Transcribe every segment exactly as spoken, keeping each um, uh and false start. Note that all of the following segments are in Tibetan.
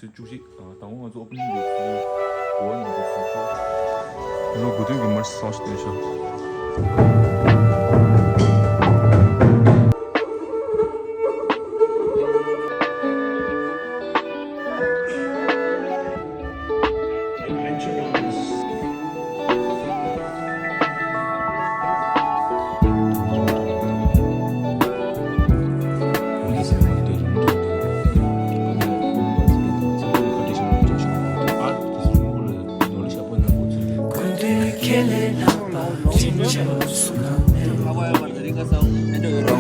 ཚོད་བཅུ་གཅིག་ཨ། དང་པོ་ང་ཚོ་ཨོ་པ་ནིང་ལེག་ཚོད་གོ་བ་ནང་དུ་ཚོད་བཅུ། ལོ་དགུ་སྟོན་གྱི་མར་སི་སང་ཞིག་སྟོན་ཤག་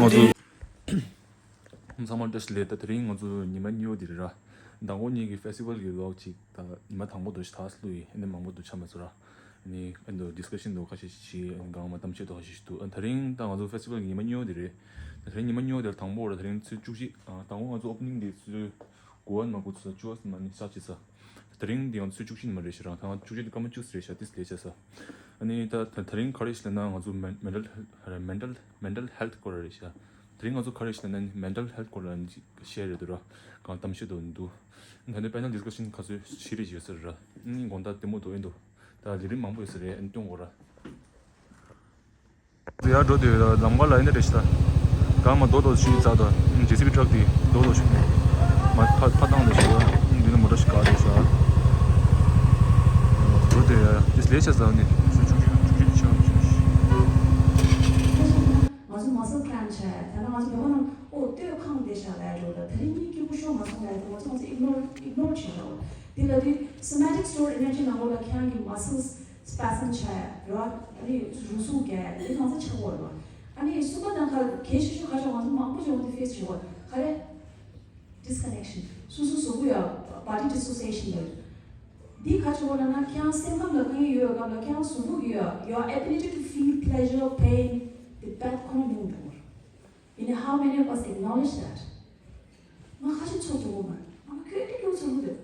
ང་ཚོ་ཚང་མ་བཀྲ་ཤིས་བདེ་ལེགས། ད་དེ་རིང་ང་ཚོ་ཉི་མ་གཉིས་པ་དེ་རེད་ར། མདང་དགོང་གཉིས་ཀྱི་ཕེ་སི་ཊི་ཝལ་གྱི་ལོག་ཅིག་ད་ཉི་མ་དང་པོ་དུ་ཞིག་ཐག་སླུ་ཡི་ཨ་ནི་མང་པོ་དུ་ཆ་མ་ཚོ་ར། ཨ་ནི་ཨ་ནི་ཌིས་ཀ་ཤན་དུ་ཁ་ཤས་ཤིག་ཨ་ནི་གང་མ་གཏམ་བཤད་དུ་ཁ་ཤས་ཤིག་འདུག་ཨ་ད་རིང་ད་ང་ཚོ་ཕེ་སི་ཊི་ཝལ་གྱི་ཉི་མ་གཉིས་པ་དེ་རེད། ད་དེ་རིང་ཉི་མ་གཉིས་པ་དེར་དང་པོ་ར་ད་རིང་ཚོད་བཅུ་གཅིག་ཨ། དང་པོ་ང་ཚོ་ཨོ་པ་ནིང་དེ་ཚོད་དགུ་པ་མ་དགུ་ཚོད་བཅུ་པ་ཙམ་ཨ་ནི་ཤག་ཅིག་ས། དེ་རིང་འདི་ཡང་ཚོད་བཅུ་གཅིག་ནི་མ་རེད་ཤག་རང་ཐང་བཅུ་གཅིག་དེ་སྐར་མ་བཅུ་ཙམ་རེད་ཤག་ཏིས་ལས་བྱས་ས། ཨ་ནི་ད་ད་དེ་རིང་ག་རེ་ཞིག་ལབ་ན་ང་ཚོ་མེན་མེན་ཊལ་ཧེལ་མེན་ཊལ་མེན་ཊལ་ཧེལ་ཐི་སྐོར་རེད་ཤག་དེ་རིང་ང་ཚོ་ག་རེ་ཞིག་ལབ་ན་མེན་ཊལ་ཧེལ་ཐི་སྐོར་ལ་ནི་བཤད་རེད་འདུག་ར། གང་གཏམ་བཤད་དུ་འདུག་ད་ནི་པེ་ནལ་ཌིས་ཀ་ཤན་ཁ་ཚོད་ཞིག་རེ་ཡོད་ས་རེད་ར། ཨ་ནི་དགོང་དག་ལྟད་མོ་འདུག་ཨེ་འདུག་ད་ལས་རིམ་མང་པོ་ཡོད་ས་རེད། ཨ་ནི་སྐྱོང་དགོས་ར། ཡར་འགྲོ་དུས་ལམ་ཁ་ལ་ཨེ་འདྲ་རེད་ཤག་ད་གང་མ་རྡོ་རྡོ་ཞིག་བཙག་ད་ཇེ་སི་བི་ཊྲག་དེ་རྡོ་རྡོ་ཞིག་མ་ཕར་ཕར་བཏང་དེ་ཞིག་འདི་ནས་མོ་ཊ་ཞིག་བཀག་རེད་ཤག་འགྲོ་དུས་ཡར་ཏིས་ལས་བྱས་ཙང་ནི་ཆུ་ཆུ་ཆུ་ཆུ་ཆུ་ཆུ། ང་ཚོ་མ་སལ་ཀྲེམ་བྱས། ད་ནང་ང་ཚོ་བོད་པ་རྣམས་ཨོ་སྟོད་ཁང་བསྡད་ཤག་ལབ་འགྲོ། ད་དེ་རིང་གཉིད་སྐྱིད་པོ་ཤོར་མ་སོང་ལབ་དུས་ང་ཚོ་ང་ཚོ་ཨིག་ནོར་ཨིག་ནོར་བྱས་འགྲོ། དེ་ལབ་དུས་སོ་མེ་ཊིག་སི་ཊོར་ཨེ་ནར་ཇི་ནང་ལོགས་ལ་ཁྱེད་རང་གི་མ་སལ་སི་པེ་སམ་བྱས་ར། ཨ་ནི་རུས་ཟུངས་རྒྱས་འདི་གང་ས་ཆགས་པ་རེད་པ། ཨ་ནི་གསུམ་པ་དང་ག་གལ་ཆེ་ཤོས་ག་ཤོག་ང་ཚོ་མང་པོ་ཅིག་འོང་དུས་ཕེ་སི་བྱེད་དགོས་ག་རེ། ཌིས་ཀ་ནེག་ཤན། སོ་སོ་གཟུགས་པོ་ཡ་བྷོ་ཌི་ཌི་སོ་སི་ཨེ་ཤན་ལབ། འདི་ག་ཆེ་བོ་ལབ་ན་ཁྱེད་རང་སེམས་ཁམས་ལ་དཀའ་ངལ་ཡོད་སྐབས་ལ་ཁྱེད་རང་གཟུགས་པོ་གི་ཡ་your ability to feel pleasure, pain, the bad ཁོ་ན་ཉུང་འགྲོ་གི་རེད། ཡིན་ནའི་how many of us acknowledge that? ང་ཁ་ཤས་ཚོར་ཐུབ་ཀྱི་མ་རེད། ང་ཁྱོད་ཀྱི་ཁྱོད་ཚོར་གི་འདུག་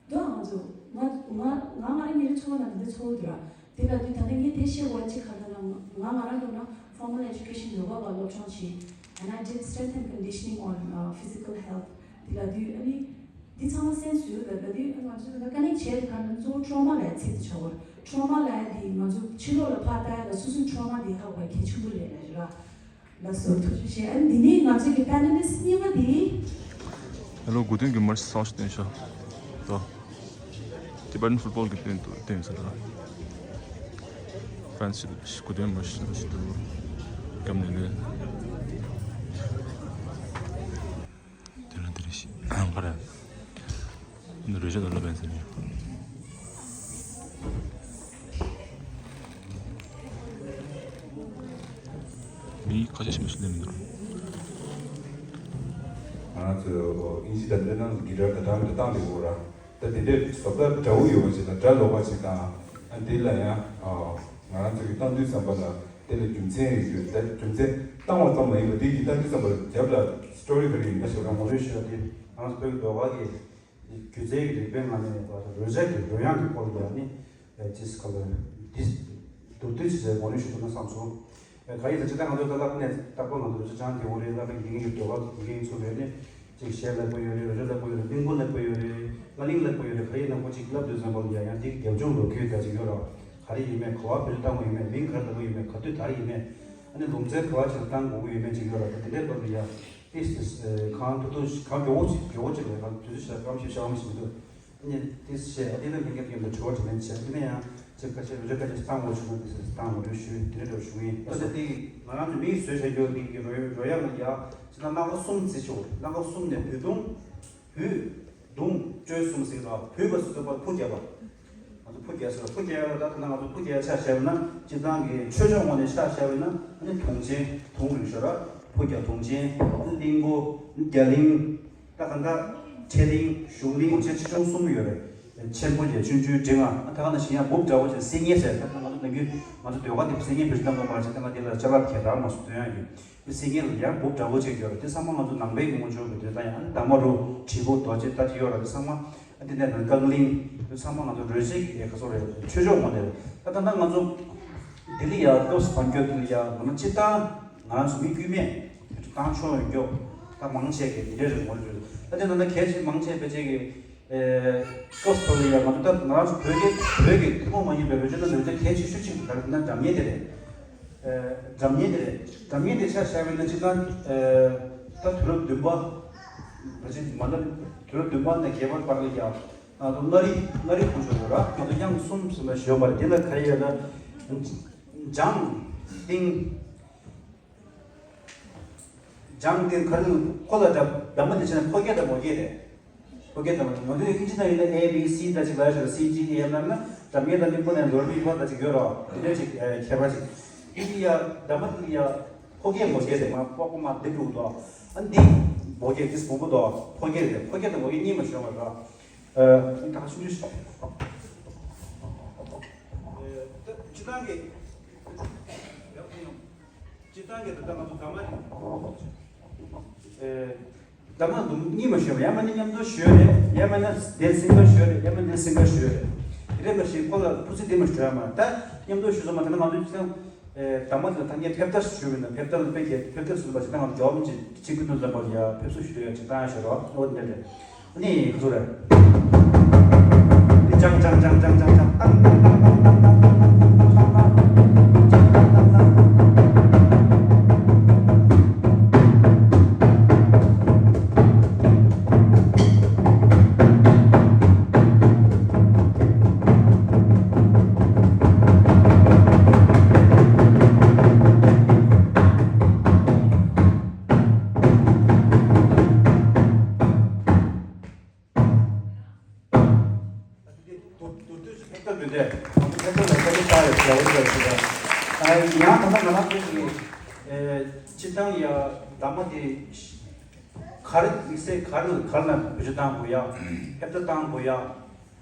འདུག་ང་ཚོ་ང་ང་ང་ང་རང་ཉིད་ཀྱི་འཚོ་བ་ནང་དེ་འདྲ་ཚོར་གི་འདུག་ར། དེ་ལ་དུས་ད་ལྟ་ངས་དེ་བཤད་དགོས་ཅིག་ག་རེ་ལབ་ན་ང་ང་ང་རང་ཡོད་ན་formal education ཡོ་ག་པ་སློབ་སྦྱོང་བྱས། And I did strength and conditioning on uh, physical health. དེ་ལ་དུས་ཨ་ནི་འདི་ཚང་མ་སེམས་སུ་ཡོད་ལ་ད་དུས་ང་ཚོ་ད་ཀ་ནེག་བྱས་དེ་ག་རེ་གཙོ་བོ་ཊོ་མ་ལ་ཚིག་དེ་ཆགས་པ་རེད། ཊོ་མ་ལ་དེ་ང་ཚོ་ཕྱི་ལོགས་ལ་ཕར་ལྟ་ཡ་ལ་སོ་སོའི་ཊོ་མ་དེ་ཧ་གོ་ཡ་གལ་ཆེན་པོ་རེད་ལ་རེད་ར། ལགས་སོ། ཐུགས་རྗེ་ཆེ། ཨ་ནི་འདི་ནས་ང་ཚོའི་གི་པེ་ནེ་ལིསི་ཊི་གཉིས་པ་དེ། ཧེ་ལོ། དགུ་སྟོན་གྱི་མར་སི་སང་ཞིག་སྟོན་ཤག་ད་ཊི་བེ་ཊན་ཕུཊ་བོལ་གྱི་སྟོན་དུ་སྟོན་ཟེར་ལ། ཧྥ་རན་སི་ཞིག་དགུ་སྟོན་མར་སི་སང་ཞིག་ཏུ་བཀབ་ནས་ལས། དེ་ལ་དེ་རེ་ཞིག་ག་རེ། འདི་རོལ་ཆ་དང་སློབ་དཔོན་ཟེར་ནས། མི་ཁ་ཤས་ཤིག་མ་ཤི་ལེན་མི་འདུག་ང་ཚོས་ཨིན་ཇི་དང་སྤྱིར་བཏང་གི་ཊར་དེ་འདྲ་བཏང་བསྡད་ཡོད་ར། ད་དེ་འདྲའི་བཟོ་ལྟ་འདྲ་བོ་ཡོད་པ་ཞིག་དང་སྒྲ་ལོག་པ་ཞིག་དང་། ཨ་འདི་ལ་ཡང་ང་རང་ཚོ་གི་བཏང་དུས་ཙམ་པ་ལ་དེ་ལ་རྒྱུ་མཚན་ཡོད་རྒྱུ། ད་རྒྱུ་མཚན་བཏང་བ་ཙམ་མ་ཡིན་པ་དེ་གི་བཏང་དུས་ཙམ་པ་ལ་རྒྱབ་ལ་སི་ཊོ་རི་ག་རེ་ཡིན་པ་ཞིག་རང་ངོ་སྤྲོད་ཞུ་བ་དེ་ང་ཚོ་བོད་ཀྱི་ཟློས་གར་གྱི་སྒྱུ་རྩལ་གྱི་རིག་པའི་ངང་ནས་རོལ་ཆ་གི་རོལ་དབྱངས་ཀྱི་སྐོར་ལ་ནི་ཅིས་ག་ལ་འདི་མདོར་བསྡུས་ཅིག་བྱས་ངོ་སྤྲོད་ཞུ་ཐུབ་ན་བསམ་སོང་། ག་ཡིན་ཟེར་ཅི་ད་ང་ཚོ་ད་ལྟ་ནས་རྟག་པར་ང་ཚོ་རོལ་ཆ་སྦྱང་དེ་འོ་རེད། ལ་ལ་དགེ་རྒན་གྱི་ཟློས་གར་དགེ་རྒན་ཚོ་རེད་ནས་ཅིག་གཞས་ལེགས་པོ་ཡོད་རེད། རོལ་ཆ་ལེགས་པོ་ཡོད་རེད། གླིང་སྐོར་ལེགས་པོ་ཡོད་རེད། ཀླ་གླིང་ལེགས་པོ་ཡོད་རེད། ག་ཡིན་ན་ཁོ་ཅིག་བསླབ་དུས་ཙམ་པ་ལ་ཡ་ཡང་དེ་རྒྱབ་ལྗོངས་ལོ་རྒྱུས་ད་ཅིག་ཡོད་ར། ག་རེ་ཡིན་མེད། ག་བ་བོད་ལ་བཏང་དགོས་ཡོད་མེད། མིང་ག་རེ་བཏགས་དགོས་ཡོད་མེད། ག་དུས་དར་ཡིན་མེད། ཨ་ནི་ལུང་ཚན་ག་བ་ཅིག་ལ་བཏང་དགོས་ཀྱི་ཡོད་མེད་ཅིག་ཡོད་ར། ད་དེ་འདྲའི་སྐོར་ལ་ཡ། ཏིས་ཏིས་གང་ཐུབ་ཐུབ་གང་མགྱོགས་པོ་ཅིག་མགྱོགས་པོ་ཅིག་ལས་གང་དུས་ཚོད་ཤར་གང་ཞིག་ཤར་གང་ཞིག་འདུག་ཨ་ནི་ཏིས་བཤད་ཨ་ཏི་ལ་ལྷན་རྒྱས་ཀྱི་འདུ་དྲི་བ་དྲིས་ལན་བྱས། དེ་ནས་ཡང་ཅིག་ཁ་ཤས་རོལ་ཆ་ཁ་ཤས་བཏང་དགོས་བྱུང་ན་ཏིས་ཏིས་བཏང་དགོས་རེད་ཞུས། དེ་འདྲ་འདྲ་ཞུ་གི་ཡིན། ད་ལྟ་དེ་ང་རང་ཚོ་མིས་བཟོས་བྱས་ཡོད་མཁན་གྱི་རོལ་རོལ་དབྱངས་ལ་ཡ་ཅི་ལ་སྣ་ཁ་གསུམ་བརྩི་ཆོག་སྣ་ཁ་གསུམ་ནས་བོད་དུང་། བུ། དུང་། སྤྲོས་གསུམ་ཟེར་གྱི་འདུག་བུ་བ་སོ་སོ་བ་བུ་རྒྱབ་པ། ང་ཚོ་བུ་རྒྱབ་ཟེར་བ་བུ་རྒྱབ་ཡ་ལ་ད་ད་ང་ཚོ་བུ་རྒྱབ་ཆ་བཞག་པ་ན་སྤྱིར་བཏང་གི་ཆོས་ཕྱོགས་ངོས་ནས་ཆ་བཞག་པ་ན་ཨ་ནི་དུང་ཆེན་དུང་རིང་ཤོས་ར་བུ་རྒྱབ་དུང་ཆེན་གླིང་བུ་རྒྱ་གླིང་ད་ག་འདྲ་ཕྲེད་གླིང་གཞུང་གླིང་དུང་ཆེན་ཆེ་ཆུང་གསུམ་ཡོད་རེད། ཆེན་པོ་རྒྱ་ཆུང་ཆུང་འབྲིང་བ་ད་ག་ནང་བཞིན་ཡང་འབུབ་འདྲ་བོ་ཅན་སེང་གེ་ཟེར་ད་ང་ཚོ་ནམ་རྒྱུན་ང་ཚོ་ཟློས་གར་འདི་སེང་གེ་བེད་སྤྱོད་གཏོང་དགོས་མ་རེད་ཅེས་ད་ང་འདི་ལ་ཅ་ལག་གས་རག་མ་སོང་སྟོན་ཡ་གི། དེ་སེང་གེ་ལ་ཡང་འབུབ་འདྲ་བོ་ཅིག་ཡོད་རེད། དེ་ཚང་མ་ང་ཚོ་ནང་པའི་གི་སྔོན་འཇུག་གི་དེ་ལྟ་ཡང་ཨ་ནི་དར་མ་རུ་དྲིལ་བུ་རྡོ་རྗེ་ལྟ་ཅི་ཡོད་རེད། དེ་ཚང་མ་ཨ་དེ་ནས་རང་རྐང་གླིང་དེ་ཚང་མ་ང་ཚོ་རོལ་རྩེད་ཀྱི་ཁ་སོ་རེད། ཆོས་ཕྱོགས་ངོས་ནས་རེད། ད་ད་ལྟ་ང་ཚོ་ལྡི་ལི་ཡ་སྐབས་སུ་བབ་མཁན་དེ་ལ་ཡ་ང་ཚོ་སྤྱིར་བཏང་ང་རང་ཚོ་མི་དཀྱུས་མས་བཏང་ཆོག་ཡོད་མཁན་ད་མང་ཆེ་གི་དེ་འདྲས་རེད་ངོ་རེད། ད་དེ་ནང་ན་གལ་ཆེ་མང་ཆེ་བེད་སྤྱད་ཀྱི་ཨེ་སྐབས་སུ་བབས་ཡ་མ་གཏོགས། ད་ང་རང་ཚོ་བོད་ཀྱི་བོད་ཀྱི་ཐུན་མོང་མ་ཡིན་པའི་རོལ་ཆ་ནང་ནས་རོལ་ཆ་གལ་ཆེ་ཤོས་གཅིག་ད་ལྟ་ན་སྒྲ་སྙན་དེ་རེད། ཨེ་སྒྲ་སྙན་དེ་རེད། སྒྲ་སྙན་དེ་ཆ་བཞག་པ་ཡིན་ན་སྤྱིར་བཏང་ཨེ་ད་དུས་རབས་བདུན་པ་ད་ཅིག་མ་ན་དུས་རབས་བདུན་པ་ནས་བརྒྱད་པ་བར་ལ་ཡ། ང་ཚོ་མངའ་རིས་མངའ་རིས་ཁོངས་ཕྱོགས་ཡོད་ར། ང་ཚོ་དབྱངས་གསུམ་ཟེར་ན་ཞུ་བ་མ་རེད། དེ་ལ་ག་རེ་ཡོད་ན། ལྗང་། ཏིང་། ལྗང་ཏིང་ག་རེ་ཁོ་ལ་འདྲ་འདྲ་མོ་དེ་བྱས་ན་ཕོ་སྐད་དང་མོ་སྐད་རེད། ཕོ་སྐད་དང་མོ་སྐད། ང་ཚོའི་ཨིན་ཇི་ནང་ཡིན་ན་A B C ད་ཅིག་ལ་ཞོར་C G A ལབ་ན་འགྲམ་ངེས་དང་གླིང་བུ་ནས་ལོ་རེ་མི་ཕོ་ད་ཅིག་ཡོད་རོ། དེ་འདྲ་ཅིག་ཨེ་ཁྱད་པར་ཅིག་ཡིན་གྱི་ཡ། འདྲ་མོ་དེ་ཡ་ཕོ་སྐད་མོ་སྐད་རེད། མ་ཕོ་ཁོ་མ་འདི་འདུག་དོ། ཨ་འདི་མོ་སྐད་འདི་བུ་མོ་དོ། ཕོ་སྐད་རེད། ཕོ་སྐད་དང་མོ་སྐད་གཉིས་མ་ཞོན་པ་རོ། ཨ་ད་ཆུང་ཆུང་ཞིག་ཨ་ད་སྤྱིར་བཏང་གི་སྤྱིར་བཏང་གི་ད་ལྟ་ང་ཚོ་ག་མ་རེད། ཨེ་གདམས་ངག་འདུག་གཉིས་མ་ཞུས་པ། ཡང་མིན་ན་མཉམ་དུ་ཞུས་རེད། ཡང་མིན་ན་དེ་སིང་གལ་ཞུས་རེད། ཡང་མིན་ན་སིང་གལ་ཞུས་རེད། དེ་རེད་མ་ཤེས། ཁོ་ལ་སྤུ་ཚིག་དེ་མ་ཞུས་ཡ་མ་རེད། ད་མཉམ་དུ་ཞུས་སོང་མ། ད་ནི་ང་ཚོས་ཅི་ཚང་གདམས་ངག་དེ་ལ་ད་ངས་ཕེབས་བསྟར་ཞུས་པ་ཡིན་ན། ཕེབས་བསྟར་ལ་དཔེ་རྒྱ་ཕེབས་བསྟར་ཟེར་བ་ཞིག་ད་ང་ཚོ་རྒྱལ་བ་རིན་པོ་ཆེ་གཅིག་པུ་དོན་ཙམ་པ་ལ་ཡ་ཕེབས་བསུ་ཞུ་ཡ་ཅིག་བཏང་ཡ་ཞུ་རོགས། འོ་འདི་འདྲ་རེད། ཨ་ནི་ག་ཚོད་རེད། འདི་ཅང་ཅང་ཅང་ཅང་ཅང་ཏང་ཏང་ཏང་ཏང་ཏང་ཏང་ཏང་ཏང་ཏང་ཏང་། མདོར་བསྡུས་ཤིག་ཕེབས་བསྟར་འདི་འདྲས་ང་ཚོ་ཕེབས་བསྟར་ལ་ཕེབས་བསྟར་བཏང་ཡོད་ཟེར་བ་འདི་འདྲ་ཞིག་ཨ། ཡང་ད་ལྟ་ང་རང་ཚོ་གི་ཨེ་སྤྱིར་བཏང་ཡ་གདམས་ངག་དེ་ག་རེ་དམིགས་བསལ་ག་རེ་ལ་ག་རེ་ལ་བེད་སྤྱོད་བཏང་དགོས་ཡ། ཕེབས་བསྟར་བཏང་དགོས་ཡ།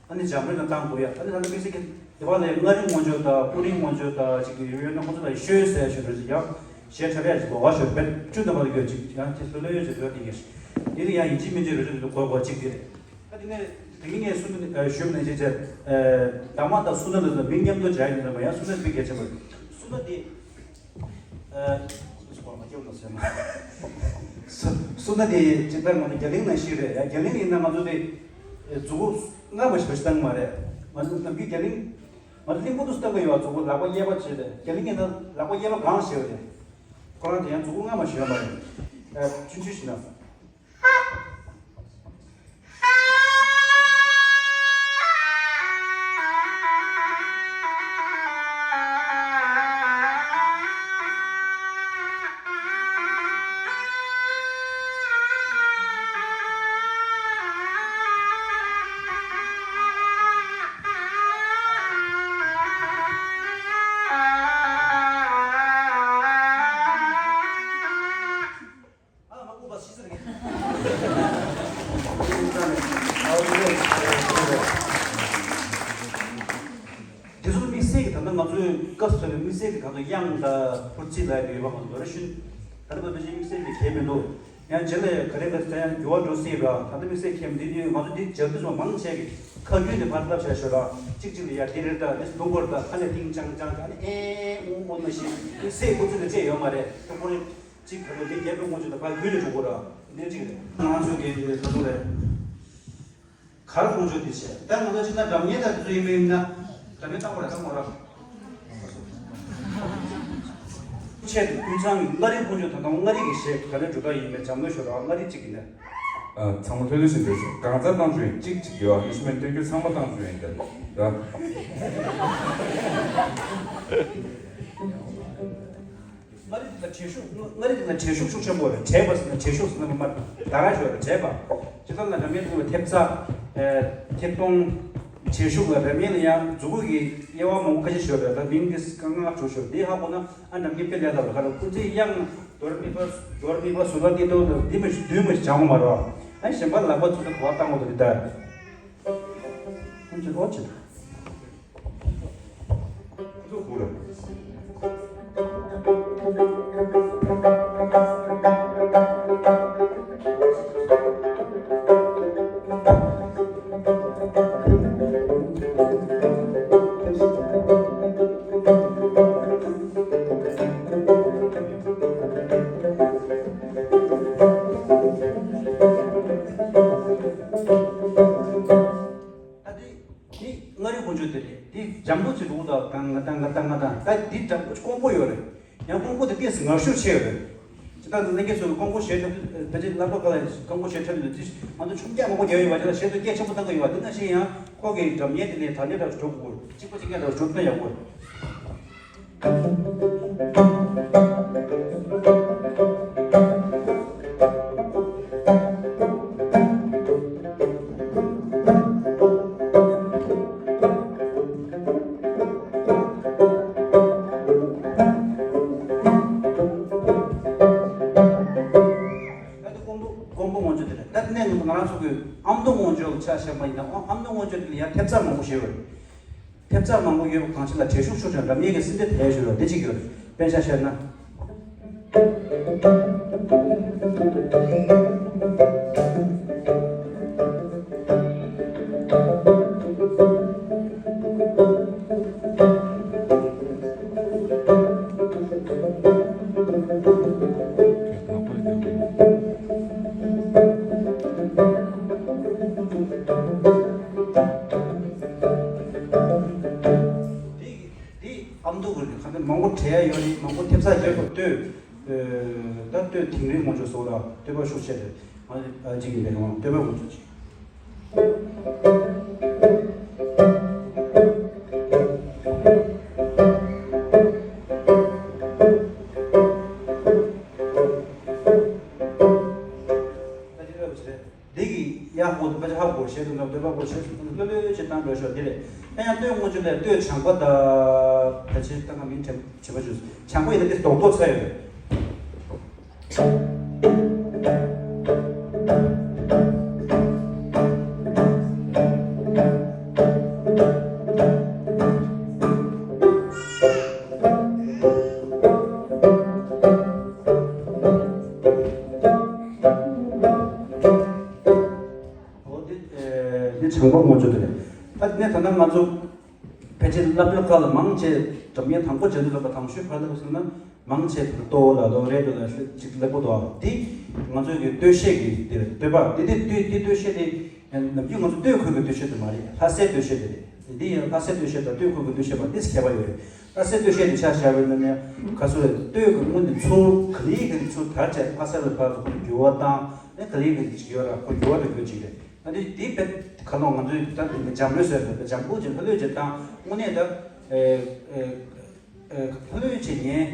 ཨ་ནི་འཇམ་རིང་ལ་བཏང་དགོས་ཡ། ཨ་ནི་ད་ལྟ་དམིགས་བསལ་གྱི་དེ་བ་ལ་མངའ་རིས་ངོ་སྦྱོར་དང་སྤུ་རིས་ངོ་སྦྱོར་དང་ཅིག་ཡོད་ན་ཁོ་ཚོ་ལ་ཤོད་ཟེར་ཞུ་རེད་ཟེར་ཡ། གཞས་འཁྲབ་ཡ་ཅིག་གོ་བ་ཤོད་བེད་སྤྱོད་ནམ་པ་ལ་ཡོད་ཅིག་ཡང་ཁྱེད་ཚོ་ལ་ཡོད་ཅིག་ཡོད་དེ་གས། དེ་ནི་ཡང་ཡིན་གཅིག་མིན་གཅིག་རེ་རེ་རེ་གོ་གོ་ཅིག་དེ་རེད། ད་དེ་ནས་དེ་ངས་གསུང་གི་ཨ་ཞུས་པ་ནས་ཅིག་ཅེ་ཨ་གདམས་ངག་དང་སུ་ན་ལ་མིང་མཉམ་དུ་སྦྱར་ཡིན་ཙམ་པ་ཡང་སུ་ན་དཔེ་གལ་ཆེན་པོ་རེད། སུ་ན་དེ་ཨ་སུ་ན་དེ་ཅིག་ལྟར་ང་ཚོ་རྒྱ་གླིང་ནང་བཞིན་རེད་ཡ། རྒྱ་གླིང་ཡིན་ན་ང་ཚོ་དེ་མཛུ་གུ་སྔ་མ་ཞིག་བཏང་གི་མ་རེད། ང་ཚོ་ནམ་རྒྱུན་རྒྱ་གླིང་ང་ཚོ་གླིང་སྐོར་དུ་བཏང་གི་ཡོད། མཛུ་གུ་ལག་པ་གཡས་པ་བྱས་ཏེ། རྒྱ་གླིང་ཡིན་ན་ལག་པ་གཡས་པ་གང་བྱས་པ་རེད། ཁོ་རང་དེ་ཡང་མཛུ་གུ་སྔ་མ་ཞིག་ཡོད་མ་རེད། ཨ་ཆུང་ཆུང་ཞིག་ན། ཨ་མ་ཀུ་པ་ཤི་ཟེར་གི། དེ་ཚོ་དམིགས་བསལ་གྱི་ད་ལྟ་ང་ཚོའི་སྐབས་སུ་དམིགས་བསལ་གྱི་ད་ལྟ་དབྱངས་དང་ཧུར་ཚིག་ལ་ཡོད་པ་ང་ཚོ་རེ་ཞུ། ད་ལྟ་བར་དུ་དམིགས་བསལ་གྱི་གལ་མི་འདུག་ཡང་རྗེས་ལ་ག་རེ་ག་རེ་ཡང་འགྱུར་བ་འགྲོ་སྲིད་ར། ད་ལྟ་དམིགས་བསལ་གལ་མི་འདུག་ང་ཚོ་འདི་རྒྱབ་དུས་ཚོ་མང་ཆེ་གི་ཁ་རྒྱུན་དེ་ཕར་བསླབ་བྱ་ཞོར་ར། གཅིག་གཅིག་ལ་ཡ་འདི་རེད་ད། འདི་ལུང་པར་ད་ཁ་ནས་ཏིང་ཅང་ཅང་ད་ནི་ཨེ་ཨུ་ཨོ་ན་ཞིག་དམིགས་བསལ་ཁོ་ཚོ་ལ་བཅད་ཡོད་མ་རེད། ཁོ་རེ་གཅིག་ག་ལོ་འདི་རྒྱལ་པོའི་དངོས་བྱུང་དང་ཕར་རྒྱུད་ལ་འགྲོ་དགོས་ར། འདི་གཅིག་རེད། ང་ཚོ་གི་ད་དུང་རེད། གར་དགོངས་ཆོག་འདི་བྱས། ད་ང་ཚོ་ཅི་ན་འགྲམ་ཉེ་ད་དེ་ཚོ་ཡིན་མིན་ན་འགྲམ་ཉེ་བཏང་དགོས་ར་བཏང་དགོས་ར། ཆེད་དུ་ཀུན་ཚང་གི་མངའ་རིས་དགོངས་ཆོག་ད་དུང་མངའ་རིས་ཀྱི་གཞས་ག་ལེར་འགྲོ་ད་ཡིན་མེད་འཇམ་ལོ་ཤོར་ར། མངའ་རིས་གཅིག་ཡིན་ན། ཨ་ཚང་མ་ལྷོད་ལྷོད་བྱས་འདུག་གང་ཚར་བཏང་ཆོག་ཡིན། གཅིག་གཅིག་ཡོད་ཨ། ཨིན་སི་ཊུ་མེན་ཊི་སྟོན་རྒྱུ་ཚང་མ་བཏང་ཆོག་ཡིན་ད་ད། མངའ་རིས་འདི་ལ་བྲེལ་ཤུགས། མངའ་རིས་འདི་ལ་བྲེལ་ཤུགས་ཤུགས་ཆེན་པོ་རེད། བྲེལ་བ་ཟེར་ན་བྲེལ་ཤུགས་ཟེར་ན་མ་ད་ག་ཞོར་རེད། བྲེལ་བ། སྤྱིར་བཏང་ལ་འགྲམ་ཉེ་དེ་ལ་ཐེབས་རྩ། ཨེ་ཐེབས་གཏོང་། བྲེལ་ཤུགས་ལ་འགྲམ་ཉེ་ལ་ཡང་མཛུ་གུ་གི་དབྱེ་བ་མང་པོ་ཁ་ཤས་ཤོར་རེད། ད་མིང་འདི་དཀའ་ངལ་བྱུང་ཤོར། འདི་ཧ་གོ་ན་ཨ་འགྲམ་ཉེ་དཔེ་ལས་ད་ལ་ཁ་ར་ཁོ་ཚོས་དབྱངས་དོ་རེ་མི་ཕ་དོ་རེ་མི་ཕ་སོ་ལ་ཏི་དོ་ལ་འདི་མི་བདུན་མི་སྦྱང་བ་མ་རེད། ཨ་གཞན་པ་ལག་པ་ཚུགས་ས་གོ་བ་བཏང་བ་དོ་འདི་ལྟར། ཁོང་ཚོས་ཨོ་ཅི། ད་འདི་འདི་མངའ་རིས་དཀོན་མཆོག་དེ་རེད། འདི་འཇམ་པོ་ཅིག་འདུག་ད་ང་ད་ང་ད་ང་ད་ད་འདི་འཇམ་པོ་ཅིག་ཀོང་པོ་ཡོད་རེད། ཡང་ཀོང་པོ་དེ་ཏོག་ཙམ་ངར་ཤུགས་ཆེ་ཡོད་རེད། ཇི་ལྟར་ལྷན་རྒྱས་ཚོས་ཀོང་པོ་གཞས་འཁྲབ་དུས་ཕལ་ཆེར་བླ་མ་ཀ་ལ་ཀོང་པོ་གཞས་འཁྲབ་ཡོད་དུས་ང་ཚོ་ཆུང་རྐྱང་མང་པོ་རྒྱག་ཡོད་པ་དེ་ལ་གཞས་ཚོ་སྐད་ཆེན་པོ་བཏང་གི་ཡོད་པ་དེ་ནང་བཞིན་ཡང་ཁོ་གི་སྒྲ་སྙན་དེ་ནས་དར་ལེ་འདྲ་ཞིག་འགྲོ་དགོས། གཅིག་པ་གཅིག་རྐྱང་འདྲ་ཞིག་འགྲོ་ཐུབ་ན་ཡག་པོ་རེད། ད་ལྟ་ཀོང་པོ་ཀོང་པོ་ངོ་ཅོག་དེ་རེད། ད་ནས་ང་རང་ཚོ་གི་ཨ་མདོ་ངོ་ཅོག་ཆ་བཞག་པ་ཡིན་ན་ཨ་མདོ་ངོ་ཅོག་དེ་ལ་ཡང་ཐེབས་རྩ་མང་པོ་ཞིག་ཡོད་རེད། ཐེབས་རྩ་མང་པོ་ཡོད་པ་གང་ཅི་ལ་བྲེལ་ཤུགས་ཤུགས་ཀྱང་འགྲམ་ཡིག་གི་སྲིད་དེ་དལ་ཞུ་རོགས་འདི་གཅིག་ཡོད་རེད། དཔེ་ཆ་བཤད་ན། འདི་ཨ་མདོ་གི་རེད། ཁ་ནས་མང་པོ་བྲལ་ཡ་ཡོད་རེད། མང་པོ་ཐེབས་ས་ཡོད་པ་ལྟོས། ད་ལྟོས་དིང་རི་ངོ་ཅོག་སོགས་ལ་ལྟོས་པ་ཤུགས་ཆེ་རེད། ང་ཨ་ཅིག་ཡིན་པས་ཡང་ལྟོས་པ་ངོ་ཅོག་ཅིག་ད་ཅི་ལབ་བྱས། འདི་གི་ཡག་པོ་འདི་པ་ཅི་ཧ་གོ་ཤེས་འདུག་ན་འདོད་པ་གོ་ཤེས་འདུག་ན་ལྷོད་ལྷོད་བྱེད་སྟངས་འགྲོ་ཤོག་འདི་རེད། ཨ་ཡང་སྟོད་དངོས་ཆུ་ལས་སྟོད་བྱང་པ་དང་ད་ཆེ་ད་ང་མིང་དྲན་བྱེད་པ་བྱུང་། བྱང་པ་ཡིན་ན་འདི་རྡོག་རྡོག་ཚ་ཡོད་རེད། འོ་དེ་ཨེ་འདི་བྱང་པ་ངོ་ཅོག་དེ་རེད། ད་དེ་ནས་ད་ལྟ་ང་ཚོ་ཕལ་ཆེར་སློབ་གྲྭ་ཁག་ལ་མང་ཆེ་འགྲམ་ངའི་དང་པོ་བྱས་འདུག་ལབ་པ་དང་ཤོས་ཕར་ལབ་སོང་ན་མང་ཆེ་ལྟོ་ལ་ལོ་རེ་ལ་ཅིག་སླེབས་པོ་འདུག་དེ་ང་ཚོའི་གི་སྟོད་གཞས་ཀྱི་དེ་སྟོད་པ་དེ་དེ་སྟོད་དེ་སྟོད་གཞས་དེ་ནམ་རྒྱུན་ང་ཚོ་སྟོད་ཁུལ་གྱི་སྟོད་གཞས་དེ་མ་རེད། ལྷ་སའི་སྟོད་གཞས་དེ་རེད། དེ་འདི་ཡང་ལྷ་སའི་སྟོད་གཞས་དང་སྟོད་ཁུལ་གྱི་སྟོད་གཞས་བར་ཏིས་ཁྱད་པར་ཡོད་རེད། ལྷ་སའི་སྟོད་གཞས་དེ་ཆ་བཞག་པ་ཡིན་ན་ནི་ག་ཚོད་རེད། སྟོད་ཀྱི་དངོས་གནས་ཚུར་ག་ལེ་ག་ལེ་ཚུར་དར་བྱས་ལྷ་ས་ལ་ཕར་ཚུར་འགྱུར་བ་བཏང་ནས་ག་ལེ་ག་ལེ་ཅིག་ཡོད་ར་ཁོ་འགྱུར་བ་འགྲོ་རྒྱུ་ཅིག་རེད། ཨ་ནི་དེ་དཔེ་ཁ་ནོག་ང་ཚོའི་ད་དེ་འདྲ་འཇམ་རོལ་ཟེར་ན་འཇམ་པོ་ཅིག་ལྷོད་ལྷོད་ཅིག་བཏང་དངོས་གནས་ད་ཨེ་ཨེ་ཨེ་ལྷོད་ལྷོད་ཅིག་ཉན་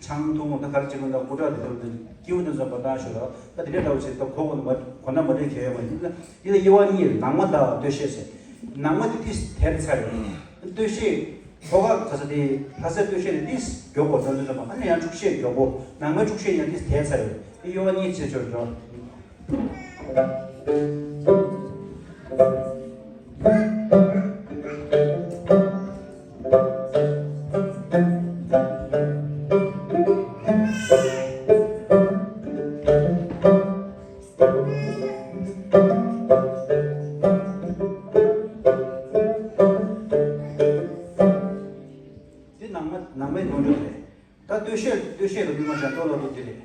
ཆང་འཐུང་ད་ག་རེ་བྱེད་དགོས་ད་སྐུ་དྲག་དེ་ཚོ་དེ་སྐྱིད་པོ་དེ་ཚོ་མ་བཏང་ཤོག་ར། ད་དེ་འདྲ་འདྲ་བོ་ཅིག་ད་གོ་གོ་ན་མ་གོ་ན་མ་འདྲེས་གལ་ཡོད་མ་ཡིན་ན་འདི་ལ་དབྱེ་བ་གཉིས་རེད། ནང་མ་དང་སྟོད་གཞས་ཟེར། ནང་མ་དེ་ཏིས་དེར་ཚར་རེད། སྟོད་གཞས་ལྷོ་ཁ་ག་ས་དེ་ལྷ་སའི་སྟོད་གཞས་དེ་ཏིས་མགྱོགས་པོ་ཚོ་འདི་ཚོ་མ་ཨ་ནི་ཡང་འཁྲུག་གཞས་མགྱོགས་པོ་ནང་མའི་འཁྲུག་གཞས་ཡང་ཏིས་དེར་ཚར་རེད། དེ་དབྱེ་བ་གཉིས་ཕྱེ་ཆོག་འགྲོ། འདི་ནང་མ་ནང་མའི་ནོར་འཁྲུལ་རེད། ད་སྟོད་གཞས་སྟོད་གཞས་ལ་མི་མ་བྱ་ལྟོ་ལ་ལྟོ་འདི་རེད།